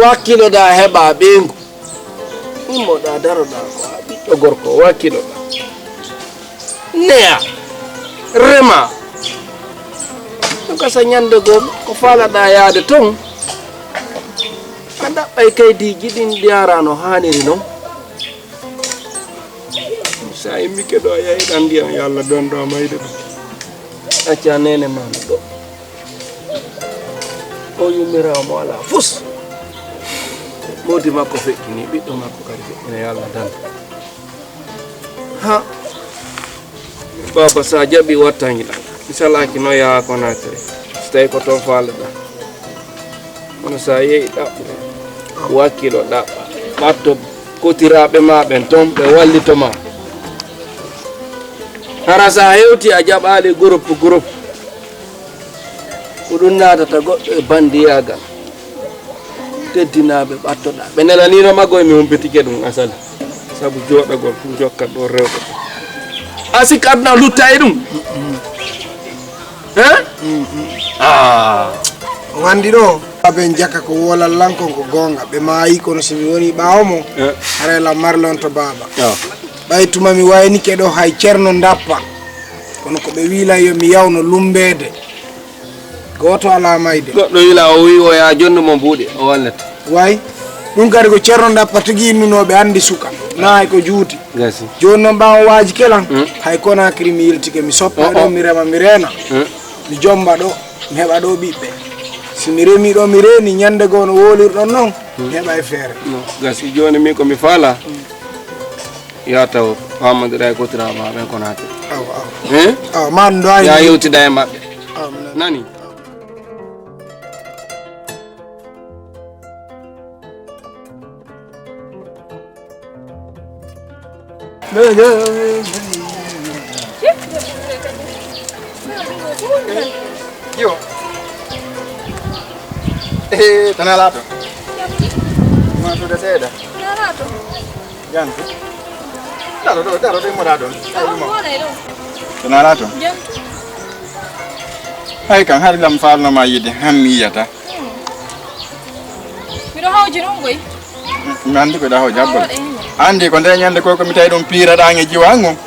Wakkiloɗa heɓa ɓeyngu. Immoɗa daroɗa ko a ɓiɗɗo gorko wakkiloɗa. Neya. Rema. Ɗum kasa ñande gom ko falaɗa yaade toon. A ɗaɓɓay kaydiiji ɗin ɗiyara no haaniri noon. Sa immike ɗo a yahiɗan ndiyam yo Allah donɗo a mayde ɗum. Acca nene ma no ɗo. O yummirawo mo ala fus. Moodi makko feƴƴini, ɓiɗɗo makko kadi feƴƴina, yo Allah dandu. Ha. Baaba, so a jaɓi wattangi ɗan, mi salaaki no yaha Konakiri. So tawi ko toon faaleɗaa. Kono so a yehi ɗaɓɓu, wakkilo ɗaɓɓa. Ɓatto kotiraaɓe ma ɓen toon, ɓe wallito ma. Hara so a hewti a jaɓaali groupe, groupe. Ko ɗum naatata goɗɗo e bandiyaagal. Teddinaaɓe ɓattoɗaa. Ɓe nelaniino maggoy, mi humpitike ɗum asali. Sabu jooɗagol ɗum jokkat ɗo rewɓe. A sikka aduna lutta e ɗum? Hein? Ah. On anndi ɗo, Baaben Jaka ko woolal lan kon ko goonga. Ɓe maayi kono si mi woni ɓaawo mo, eh, haray lan mari lon to baaba. Ah. Ɓay tuma mi waynike ɗo hay Ceerno Ndappa. Kono ko ɓe wiilan yo mi yawno lumbeede. Gooto alaa mayde. Goɗɗo yila o wi'i o yaa jonnu mo mbuuɗi, o wallete. Way, ɗum kadi ko Ceerno Ndappa tigi innunoo ɓe anndi suka. Na hay ko juuti. Gasi. Jooni noon ɓaawo waaji kelan, hmm, hay Konakiri mi yiltike, mi soppa, oh, ɗo, oh, mi rema, mi reena. Hmm. Mi jomba ɗo, mi heɓa ɗo ɓiɓɓe. Si mi remi ɗo, mi reeni, ñande goo no woolirɗon noon, hmm, mi heɓa e feere. No, gasi jooni min ko mi faala. Hmm. Yaa taw paamondiraa e kotiraaɓe maa ɓen ko naati. Awa, awa. Hein? Awa, maa ɗum ɗo ari. Yaa yewtida e maɓɓe. Awa, mi nani. Nani? Yo. Eh, tana laato. Ma suuda seeɗa. Tana laato. Jantu. Daro ɗo, daro ɗo, immoɗa ɗon. Daro ɗo. Ko nana to? Jantu. Hay kan, hari lam falno ma yide, han mi yiyata. Hmm. Miɗo hawji ɗon koy. Mi anndi ko ɗa hawji habbol. Awa, ɗe himo. Anndi ko nde ñande ko, ko mi tawi ɗum piiraɗa e jiwango. Hmm.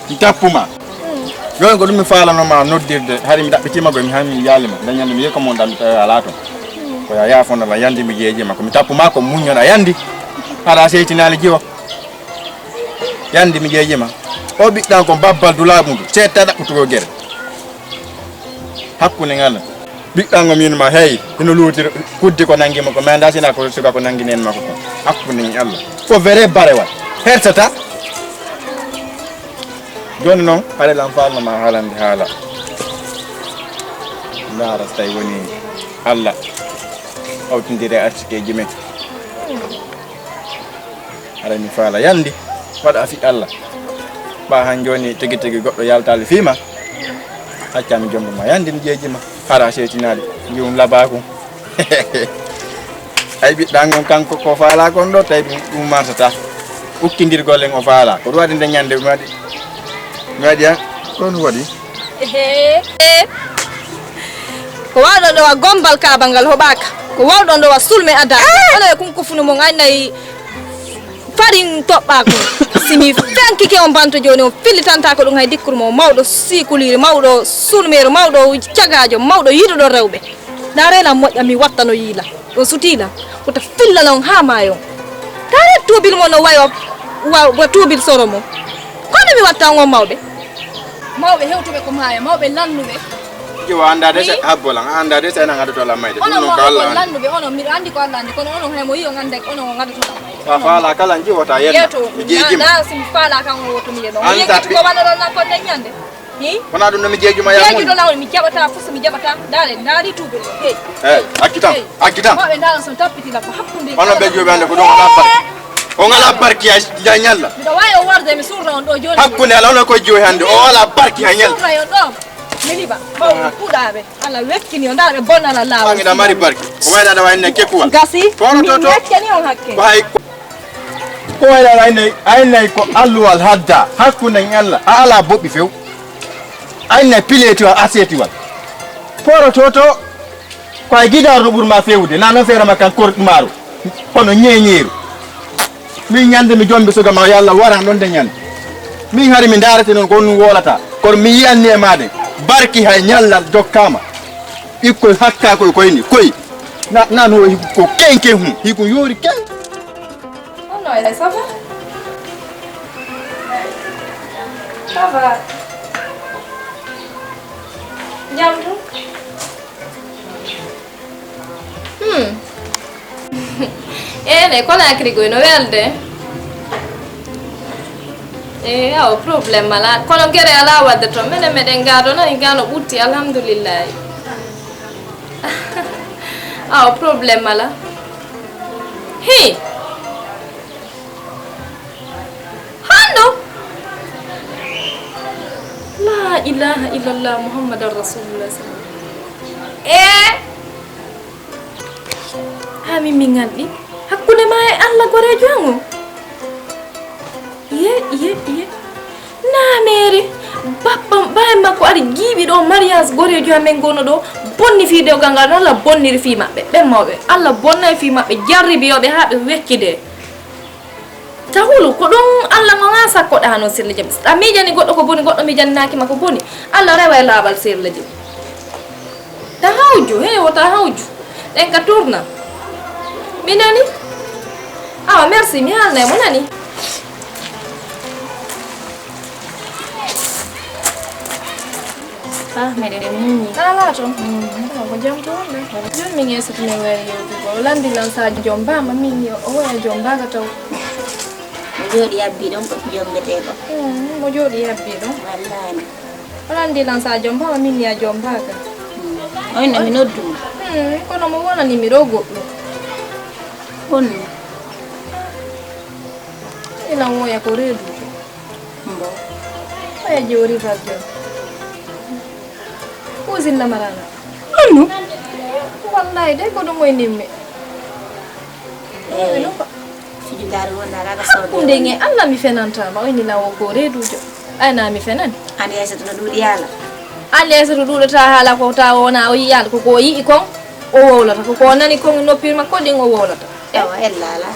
Mi tappuma. Hmm. Joni ko ɗum mi falano ma noddirde, hari mi ɗaɓɓitima ko mi han mi yalima. Nde ñande mi yehi ko mon ɗam mi tawi ala ton. Hmm. Ko ya yafono la yandi mi jeejima. Ko mi tappuma ko muññoɗa yandi. Haɗa seytinaali jiwo. Yandi mi jeejima. O ɓiɗɗan kon babbal dulaaɓu ndu. Seetta ɗaɓɓutugol gere. Hakkunde ngal. Ɓiɗɗan o min ma hey. Hino luutiri kuddi ko nangi mo ko menda sina ko suka ko nangi nen makko ko. Hakkunde ni Allah. Ko vere barewal. Hersata. Joni noon, haɗa lan falno ma haalande haala. Ndaara so tawi woni Allah. Hawtindire artikeeji men. Aɗa mi faala yandi, waɗa afi Allah. Ɓa han jooni tigi tigi goɗɗo yaltaali fii ma. Accami jombo ma yandi mi jeeji ma. Hara seetinaali, ngiwum labaaku. Ay ɓiɗɗa ngon kanko ko faala kon ɗo, tawi ɗum, ɗum marsata. Ukkindirgol en o faala. Ko ɗum waɗi nde ñande mi waɗi. Mi waɗi han. Ko ɗum waɗi? Ehe. Ko wawɗon ɗo wa gombal kaaba ngal hoɓaaka. Ko wawɗon ɗo wa sulme ada. Onon e kunkufunu mon annayi. Farin toɓɓaako. Si mi fenkike on banto jooni, on fillitanta ko ɗum hay dikkuru mo mawɗo sikuliri, mawɗo sulmeeru, mawɗo cagaajo, mawɗo yiɗuɗo rewɓe. Ndaa reelam moƴƴa mi wattano yiila. Ɗum sutiila. Wota fillana on haa maayo. Taa ret tuubil mo no wayo wa, wa tuubil soro mo. Kono mi watta on mawɓe. Mawɓe hewtuɓe ko maaya, mawɓe lannuɓe. Jiwo anndaade se habbolan, anndaade se ena ngadoto lammayde. Ɗum noon ko Allah anndi. Lannuɓe, onon, miɗo anndi ko Allah anndi, kono onon hay mo yi on annday ko onon o ngadoto lammayde. Sa faala kala jiwota yetto. Yeto, mi jeejima. Na, na, si mi faala kan on woto mi yeno. Anta yejjiti ko wanoɗon lan kon nden ñande. Hi? Wona ɗum no mi jeejuma ya. Jeejuɗo lawol mi jaɓata, fus mi jaɓata. Ndaare, ndaari tuuɓe. Hey. Hey, akkitan, hey. Akkitan. Mawɓe ndaara son tappiti la ko hakkunde. Onon ɓe juuɓe hannde ko ɗum o ɗappata. On alaa barki hay ñalla. Miɗo waawi o warde mi surra on ɗo jooni. Hakkunde alaa onon koye jiwo hannde. O alaa barki hay ñalla. Surra on ɗo. Mi liɓa. Ɓawo kuuɗaaɓe. Allah wekkini on. Ndaara ɓe bonnana laawol. Ɓangiɗa mari barki. Ko wayɗa aɗa wayne kekuwal. Gasi. Kono to to. Wekkani on hakke. Ko hay ko wayɗa aɗa wayne aynay ko alluwal hadda. Hakkunde en Allah. A alaa boɓɓi few. Aynay pileetiwal asetiwal. Poro to to. Ko ay gidaaro no ɓuri ma feewude, na noon feere ma kan korɗi maaro, kono ñeeñeeru. Min ñande mi jombi suga ma, yo Allah waran ɗon de ñande. Min hari mi ndaarete noon, ko on ɗum woolata. Kono mi yiyanni e maade, barki hay ñalla jokkaama. Ɓikkoy hakkaa koy koyni, koy. Na, na no hiku ko kenken hum, hiku yoori ken. Oh non, elle, ça va? Ça va. Jam tu? Hmm. Ene Conakry goy no welde. E awa, problème alaa. Kono gere alaa waɗde toon. Minen meɗen ngaa ɗo nani, ngaa no ɓutti, alhamdulillahi. Awa, problème alaa. Hi! Hanno? La ilaha illallah Muhammadan Rasulullah sallallahu alaihi wasallam. E? Ha min min nganɗi. Hakkunde ma e Allah goreejo an o. Iye, iye, iye. Nameere. Bappam, baay makko ari jiiɓi ɗo mariage goreejo amen gono ɗo. Bonni fii dewgal ngal, Allah bonniri fii maɓɓe. Ɓen mawɓe. Allah bonnay fii maɓɓe, jarribi yo ɓe haa ɓe weccide. Ta hulu, ko ɗum Allah ngo ngaa sakkoɗaa noon sirle jam. A miijani goɗɗo ko boni, goɗɗo miijaninaaki ma ko boni. Allah rewa e laawol sirle jam. Ta hawju, he, wota hawju. Ɗen ka tourna. Mi nani? Awa, merci, mi haalnay mo nani. Ah, meɗen muñi. Alaa toon. Mm. Ah, ko jam ko wonde. Jooni min yeeso tumi wari yewtugo. O lanndi lan sa jombaama, min o waya jombaaka taw. Mo jooɗi abbi ɗon ko jombetee ko. Mm, mo jooɗi abbi ɗon. Wallahi. O lanndi lan sa jombaama, min ni a jombaaka. Mm. Oy no mi noddu mo. Mm, kono mo wonani mi ɗo goɗɗo. Honno? Ina woya ko reedu. Mbo. Oya jori valjo. Cousine Lamarana. Annu. Wallahi de ko ɗum moy nimmi. Eh. Fijudaare wonda kaga sawde. Hakkunde nge Allah mi fenantama o ini lawo ko reedujo. Ayna mi fenani. An Aysatu no ɗuuɗi yaala. An Aysatu ɗuuɗata haala ko ta wona o yiyaala ko ko yi'i kon o wowlata ko ko nani kon noppi makko ɗin o wowlata. Awa ella ala.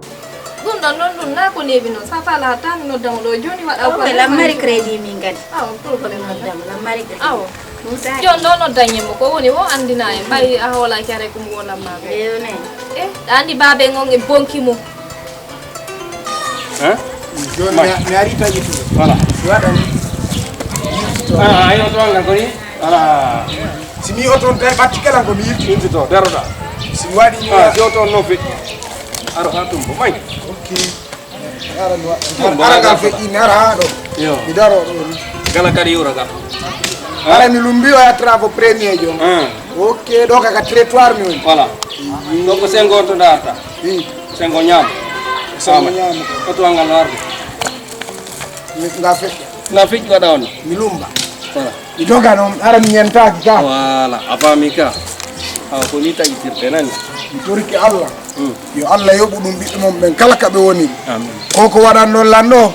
Ɗum ɗon ɗon ɗum naa ko neeɓi noon. Sa faala hatta mi nodda mo ɗo jooni waɗa ko. Problème am mari crédit min kadi. Awa problème am. Nodda mo lam mari crédit. Awa. Ɗum saaki. Jooni ɗo nodda ñemmo ko woni wo anndina en. Ɓay a hoolaaki haray ko mo wonanmaa ko. Eyo ne. E ɗa anndi baabe ngon e bonki mum. Hein? Jooni mi a- mi ari taƴi tude. Voilà. Mi waɗani. Ah, ayo to angal ko ni. Voilà. Si mi oton tay ɓatti kala ko mi yirti. Yirti to, daroɗa. Si mi waɗi ni. Ah, si oton no feƴƴi. Aro ha tumbo, may. Ok. Ara mi waɗa. Tumbo, ara ngal feƴƴi, mi ara ha ɗo. Yo. Mi daro ɗo ni. Gala kadi yura ga. Ara mi lumbi o ya travaux premier jom. Ah. Ok, ɗo ka, ka trottoir mi woni. Voilà. Mhm. Ɗo ko sengo to darta. Wi. Sengo ñaamo. Sengo ñaamo. Ko to angal warde. Mi, nga feƴƴa. Nga feƴƴi waɗa on. Mi lumba. Voilà. Mi doga noon, ara mi ñentaaki ka. Voilà, a faami ka. Awa, ko ni taƴitirte nani. Mi toriki Allah. Hmm. Yo Allah yoɓu ɗum ɓiɓɓe mon ɓen kala ka ɓe woni. Amin. Ko ko waɗan ɗon lan ɗo.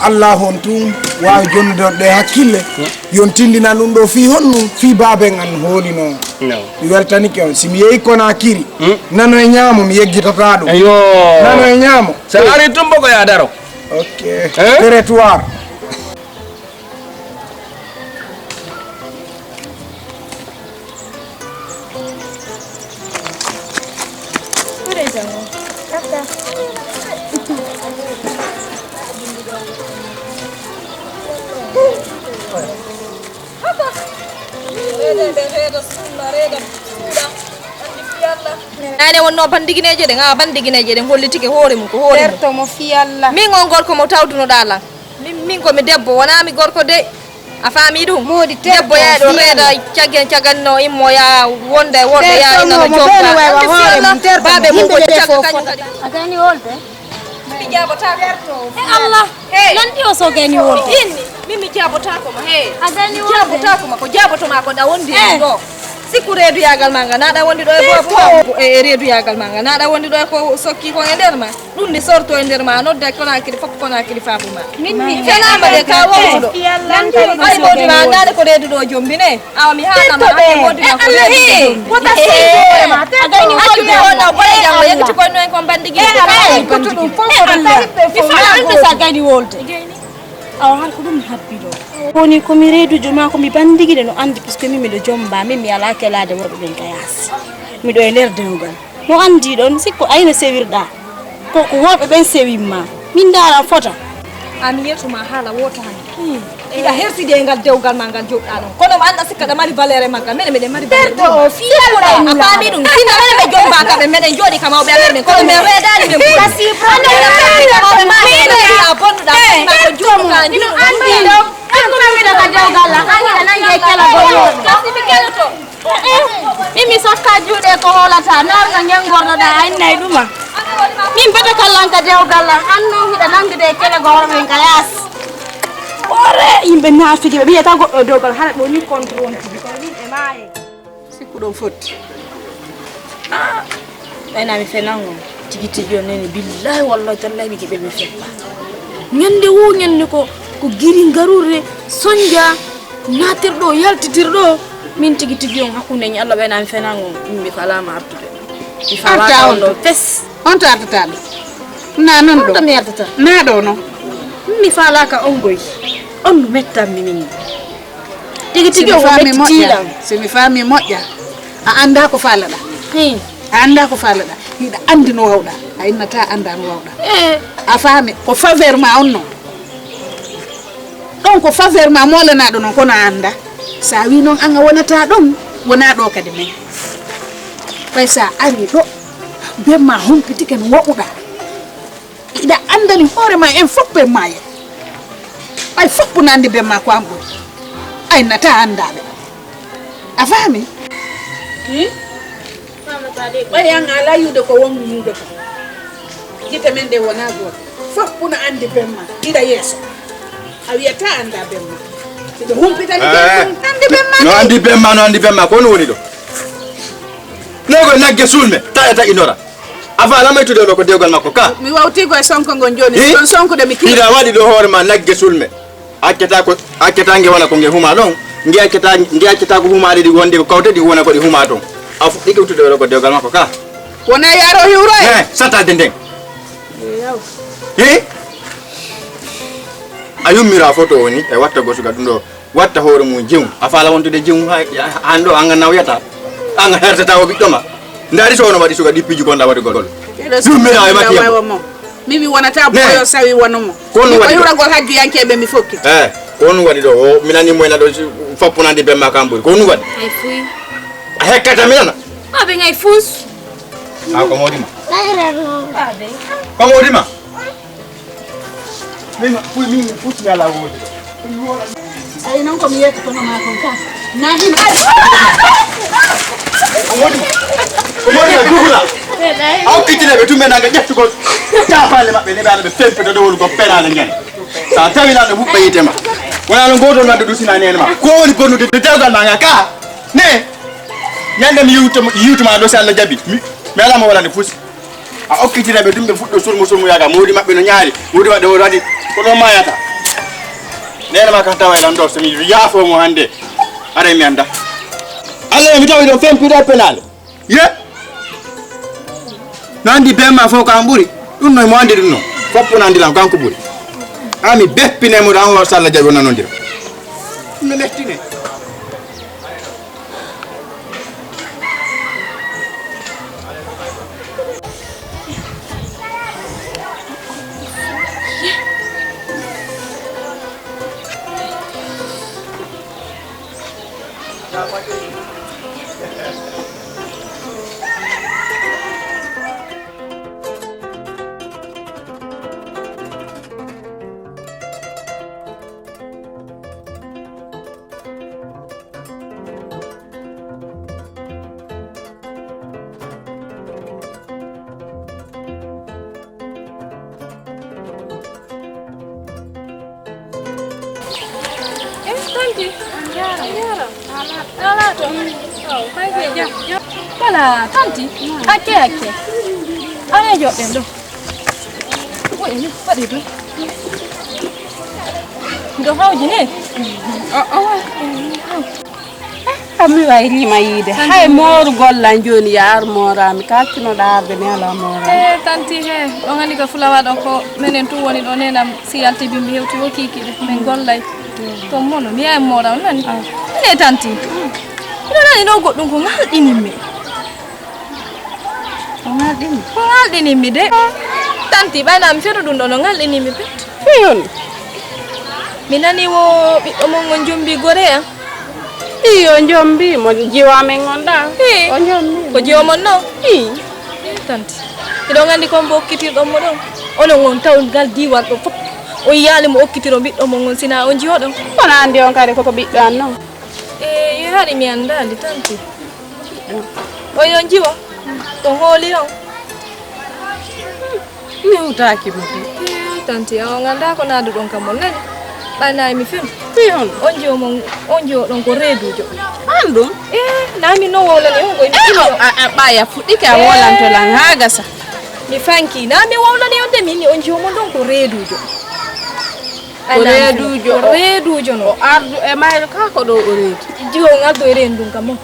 Allah on tun waawi jonnude on ɗe hakkille. Hmm. Yon tindina ɗum ɗo fii honɗum, fii baaben an hoolino. No. Mi weltanike on. Si mi yehi Konakiri, hmm, nano e ñaamo, mi yeggitata ɗum. Eyo. Nano e ñaamo. So a ari tumbo ko ya daro. Ok. Hein? Territoire. Reedeɓe reeda, sunna reeda, suuɗa, anndi fii Allah. Nane wonno bandigineeje ɗen, a bandigineeje ɗen hollitike hoore mum ko hoore mum. Ɓerto mo fii Allah. Min on gorko mo tawdunoɗaa lan. Min, min ko mi debbo, wonaa mi gorko de. A faami ɗum? Moodi terto debbo yaha ɗo reeda caggen caggan no immo ya wonda e worɓe ya ina no jogga. Anndi fii Allah, baabe mum ko cagga kañum kadi. A gani wolde? Mi jaabotako. E Allah. Hey. Lanndi o so gani wolde. Inni, min mi jaabotako ma. Hey. A gani wolde. Mi jaabotako ma. Ko jaabotoma ko ɗa wondi ɗo. Sikku reeduyagal ma nga na ɗa wondi ɗo e boobo ma. E, e reeduyagal ma nga na ɗa wondi ɗo e ko sokki kon e nder ma. Ɗum ndi sorto e nder ma, nodda Konakiri fof Konakiri faabu ma. Min mi fenaama de ka wowluɗo. Ay mawdi ma anndaade ko reedu ɗo jombi ne. Awa mi haalama hannde mawdi ma ko reedu ɗo jombi. Accu mi wona boɗe jam o yeggiti koye noon kon banndigi de. Mi faala ɗum sa gayni wolde. Awa han ko ɗum mi habbi ɗo. Woni ko mi reedujo ma ko mi banndigi de no anndi puisque min miɗo jomba min mi alaa kelaade worɓe ɓen ka yaasi. Miɗo e nder dewgal. No anndi ɗon sikko ayno sewirɗa. Ko ko worɓe ɓen sewimma. Min ndaara fota. A mi yetuma haala wota han. Hmm. Hiɗa hersidi e ngal dewgal ma ngal joɗɗa ɗon. Kono mo anɗa sikka ɗa mari valeur e maggal. Menen meɗen mari valeur. Ɓerɗo o fii Allah en a faami ɗum. Sinno menen ɓe jomba ka ɓe meɗen jooɗi ka mawɓe amen ɓen. Kono men reedaani ɓe mboɗi. Anɗa hiɗa faami ka mawɓe ma ɓe ɓe a bonnuɗa. Ɓerɗo mo. Ino anndi ɗo. Kanko mi wiɗa ka dewgal la. An hiɗa nangi e kela goɗɗo. Kasi mi keloto. Min mi sokka juuɗe ko hoolata, naarga ngen gornoɗa, a innay ɗuma. Min bata kallanka dewgal lan, an non hiɗa nangude e kele goro men ka yaas. Ore, yimɓe naafiki ɓe ɓiyata goɗɗo dewgal, hara ɗo ni contre on tigi, kono min e maaye. Sikkuɗon fotti. Ɓayna mi fenango tigi tigi on nene, billahi wallahi tallahi mi giɓel mi feppa. Ñande wo ñande ko, ko giri ngarure sonja natirɗo yaltitirɗo. Min tigi tigi on hakkunde ñi Allah ɓayna mi fenango, mi falama artude. Mi falaka on ɗo fes. On to artata ɗo? Na non ɗo. On to mi artata. Na ɗo non. Mi falaka on goy. On no mettammi min. Tigi tigi on mettilan. Si mi faami moƴƴa, a anndaa ko faalaɗa. A anndaa ko faalaɗa. Hiɗa anndi no wawɗa. A innata anndaa no wawɗa. A faami ko faveur ma on non. Ɗon ko faveur ma moolanaɗo non kono a anndaa. Sa wi non an a wonata ɗon, wona ɗo kadi men. Ɓay sa ari ɗo, bemma humpitike no waɗuɗa. Iɗa anndani hoore ma en fof bemma en. Ɓay fof no anndi bemma ko an ɓuri. A innata anndaɓe. A faami? Ɓay an a ala yiwde ko wonmi yiwde ko. Gite men ɗe wona goote. Fof no anndi bemma. Iɗa yeeso. A wiyata annda bemma. Miɗo humpitani bemma. Anndi bemma. No anndi bemma, no anndi bemma. Ko no woni ɗo? Nego nagge sulme. Taƴa taƴinora. A faala maytude ɗo ko dewgal makko ka. Mi wawti ko e sonko ngon jooni. Ɗon sonkude mi kii. Hiɗa waɗi ɗo hoore ma nagge sulme. Accata ko, accata nge wona ko nge huma ɗon. Nge accata, nge accata ko humaade ɗi wonde ko kawte ɗi wona ko ɗi huma ɗon. A fuɗɗike wuttude ɗo ko dewgal makko ka. Wona yaaro hiwro e. Eh, sattaade nden. Eh? A yummira foto woni e watta go suka ɗum ɗo. Watta hoore mum jew. A faala wontude jew han ɗo an nawyata. An hertata o ɓiɗɗo ma. Ndaari so ono waɗi suka ɗippiiji gonɗa waɗugol. Yummira e makki. Min mi wonata boyo sawi wano mo. Ko ɗum waɗi ɗo? Ko yuragol hajjuyankeeɓe mi fokkiti. Eh, ko ɗum waɗi ɗo? O mi nani mo ena ɗo fappunandi bemma kam ɓuri. Ko ɗum waɗi? Ay fuy. A hekkata mi nana. Babe ngay fus. A ko modi ma. Ko modi ma. Min fuy min futti ala wodi. Ay non ko mi yetta kono ma kon ka. Na hin. Ko modi ma. Ko modi ma dugula. A okkitine ɓe tumɓe nanga ƴettugol tapaale maɓɓe ne ɓe ala ɓe fempe to dowol go penale ngen. Sa tawi lan ɓe huɓɓa yite ma. Wona no gotol wadde dusina nene ma. Ko woni bonnude dewgal ma nga ka? Ne? Ñande mi yiwtuma yiwtuma ɗo si Allah jaɓi. Mi mi alama wala ne fusi. A okkitine ɓe ɗum ɓe fuɗɗo surmu surmu yaga modi maɓɓe no ñaari modi maɓɓe woni waɗi ko ɗon mayata. Nene ma kan tawa e lan ɗo so mi yaafo mo hande. Aray mi anda. Allah mi tawi ɗon fempiɗo penale. Ye. No andi bemma fof ko an ɓuri. Ɗum no mo andi ɗum noon. Foppo no andi lan kanko ɓuri. Ami beppine mo ɗan o salla jaɓi wona noon dira. Ɗum no lettine. Eh, tanti. A jaaraama. Ala to. Aw, kay kay jam. Kala tanti. Acce acce. Ala joɗɗen ɗo. Ko ene waɗi ɗo. Ɗo hawji ne. O o. Kam mi wayriima yiide. Hay moorugol lan jooni yaar mooraami, ka accunoɗaa arde mi alaa mooraami. He tanti he, on anndi ka fulawa ɗo ko menen tun woni ɗo nenam si yalti bimbi hewti wo kiikiiɗe. Min gollay. To mono, mi yahay moora on nani. Ine tanti. Miɗo nani ɗo goɗɗum ko ngalɗinimmi. Ko ngalɗinmi? Ko ngalɗinimmi de. Tanti, ɓayna mi feno ɗum ɗo no ngalɗinimmi pet. Fiyol. Mi nani wo ɓiɗɗo mon on jombi gore am. Ii, o jombi mo jiwa men on ɗa. Ii. O jombi. Ko jiwa mon non? Ii. Tanti. Hiɗon anndi kon mbo okkitirɗon mo ɗon? Onon on taw ngal diiwal ɗo fof. O yiyaali mo okkitiro ɓiɗɗo mon on sina on jiwa ɗon. Kono anndi on kadi koko ɓiɗɗo an non. E, yo hari mi anndaali tanti. Oyo jiwo, ɗon hooli on. Mi hutaaki mo de. Tanti, on anndaa ko naaduɗon kam on nani. Ɓannaay mi fen. Fi on. On jiwo mon, on jiwo ɗon ko reeduujo. An ɗum? E, naa min no wowlani on koy. E, o, a, a, ɓaya fuɗɗike a wolanto lan haa gasa. Mi fanki, naa mi wowlani on de min ni on jiwo mon ɗon ko reeduujo. Ko reeduujo o. Ko reeduujo no. O ardu e mayre kaa ko ɗo o reedi. Jiwo on ardu e reendu ɗum kam on.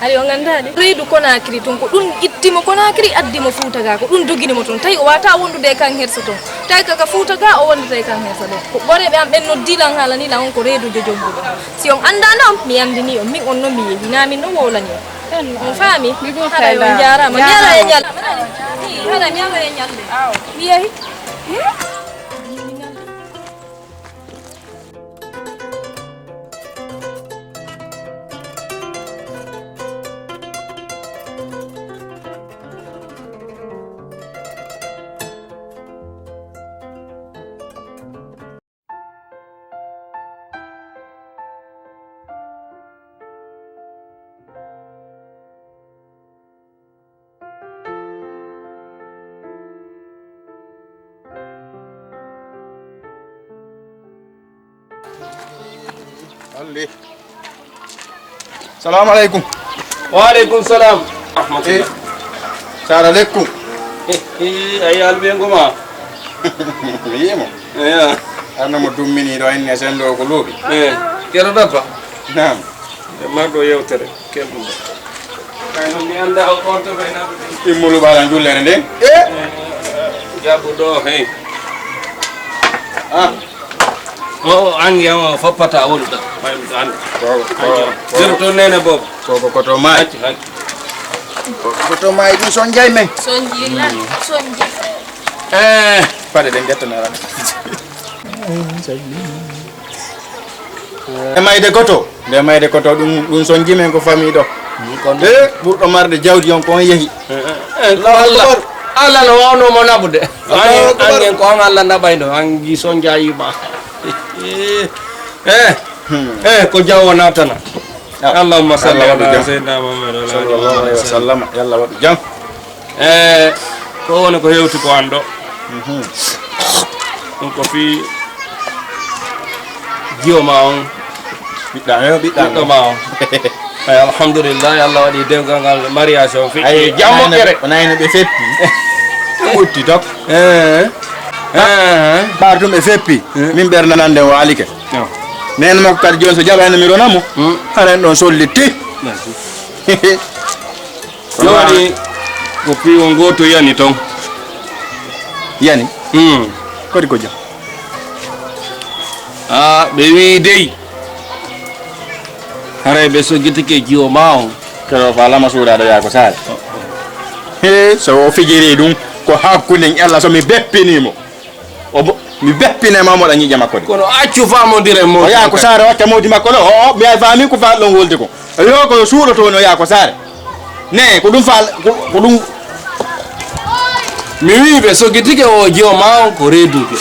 Hari on anndaali? Reedu Konaakiri tun, ko ɗum itti mo Konaakiri, addi mo Fuuta gaa, ko ɗum dogini mo toon. Tawi o waawataa wondude e kan hersa toon. Tawi kaka Fuuta gaa, o wondata e kan hersa ɗo. Ko ɓoreeɓe am ɓen noddi lan, haalani lan on ko reeduujo jombuɗo. Si on anndaano on, mi anndinii on. Min on non mi yehi, naa min non wowlani on. On faami? Haray on njaaraama. Mi ara e ñal-, haray mi ara e ñalnde. Mi yehi. Alli. Salamu aleykum. Wa aleykum salam. Rahmatullah. Eh, sara aleykum. Eh, eh, ayi albengo ma. Mi yimo. Eya. Arno mo dummini ɗo enne sen ɗo ko luuɓi. Eh, Yero Dabba. Naam. E marɗo yewtere kelɗum. Kay non mi annda o on to bayna. Immulu ɓalan jullere nden. Eh? Jabu ɗo, hey. Ah. O, o, an yama foppata wolu ɗo. An. Ko, ko, ko. Jero to nene bobo. Ko, ko, ko to maayi. Hacci, hacci. Ko, ko to maayi ɗum sonjay men. Sonji, sonji. Eh, paɗe ɗen ƴettanara. E mayde goto, nde mayde goto ɗum, ɗum sonji men ko famille ɗo. E ɓurɗo marde jawdi on ko on yehi. Eh, eh, eh, ko Allahu Allah, Akbar. Allah no wawno mo naɓude. Allahu Akbar. Angen ko an Allah naɓayno, an gi sonjayima. Eh, eh, ko jawo natana. Ah. Allahumma salli ala sayyidina Muhammad wa ala alihi wa sahbihi. Sallallahu alaihi wa sallam. Yalla waɗu jam. E ko woni ko hewti ko an ɗo. Mhm. Ɗum ko fii jiwo ma on. Ɓiɗɗa, yo ɓiɗɗa. Ɓiɗɗo ma on. Ay, alhamdulillah, Allah waɗi dewgal ngal, mariage on fiɗɗi. Ay, jammo kere. O nayno ɓe feppi. Ɓe ɓutti tok. Eh. Eh. Ɓaar ɗum ɓe feppi. Eh. Min ɓernde nande o alike. Yo. Neen makko kadi jooni so jaɓayno mi rona mo. Hmm. Hara en ɗon sollitti. Merci. Jooni ko piiwo ngooto yani toon. Yani? Hmm. Kodi ko jam? Ah, ɓe wii dey. Haray ɓe soggitike jiwo ma on. Kero fa lama suuɗa ɗo yaa ko saare. He, so o fijiri ɗum, ko hakkude en Allah so mi beppini mo. O bo, mi beppinay ma moɗa ñiiƴe makko de. Kono accu famondire mo. O yaa ko saare wacca mawdi makko ɗo. O, o, mi ay faami ko fa ɗon wolde ko. Yo ko suuɗo toon o yaa ko saare. Ne, ko ɗum fa, ko, ko ɗum. Mi wii ɓe soggitike o jiwo ma on ko reeduuɓe.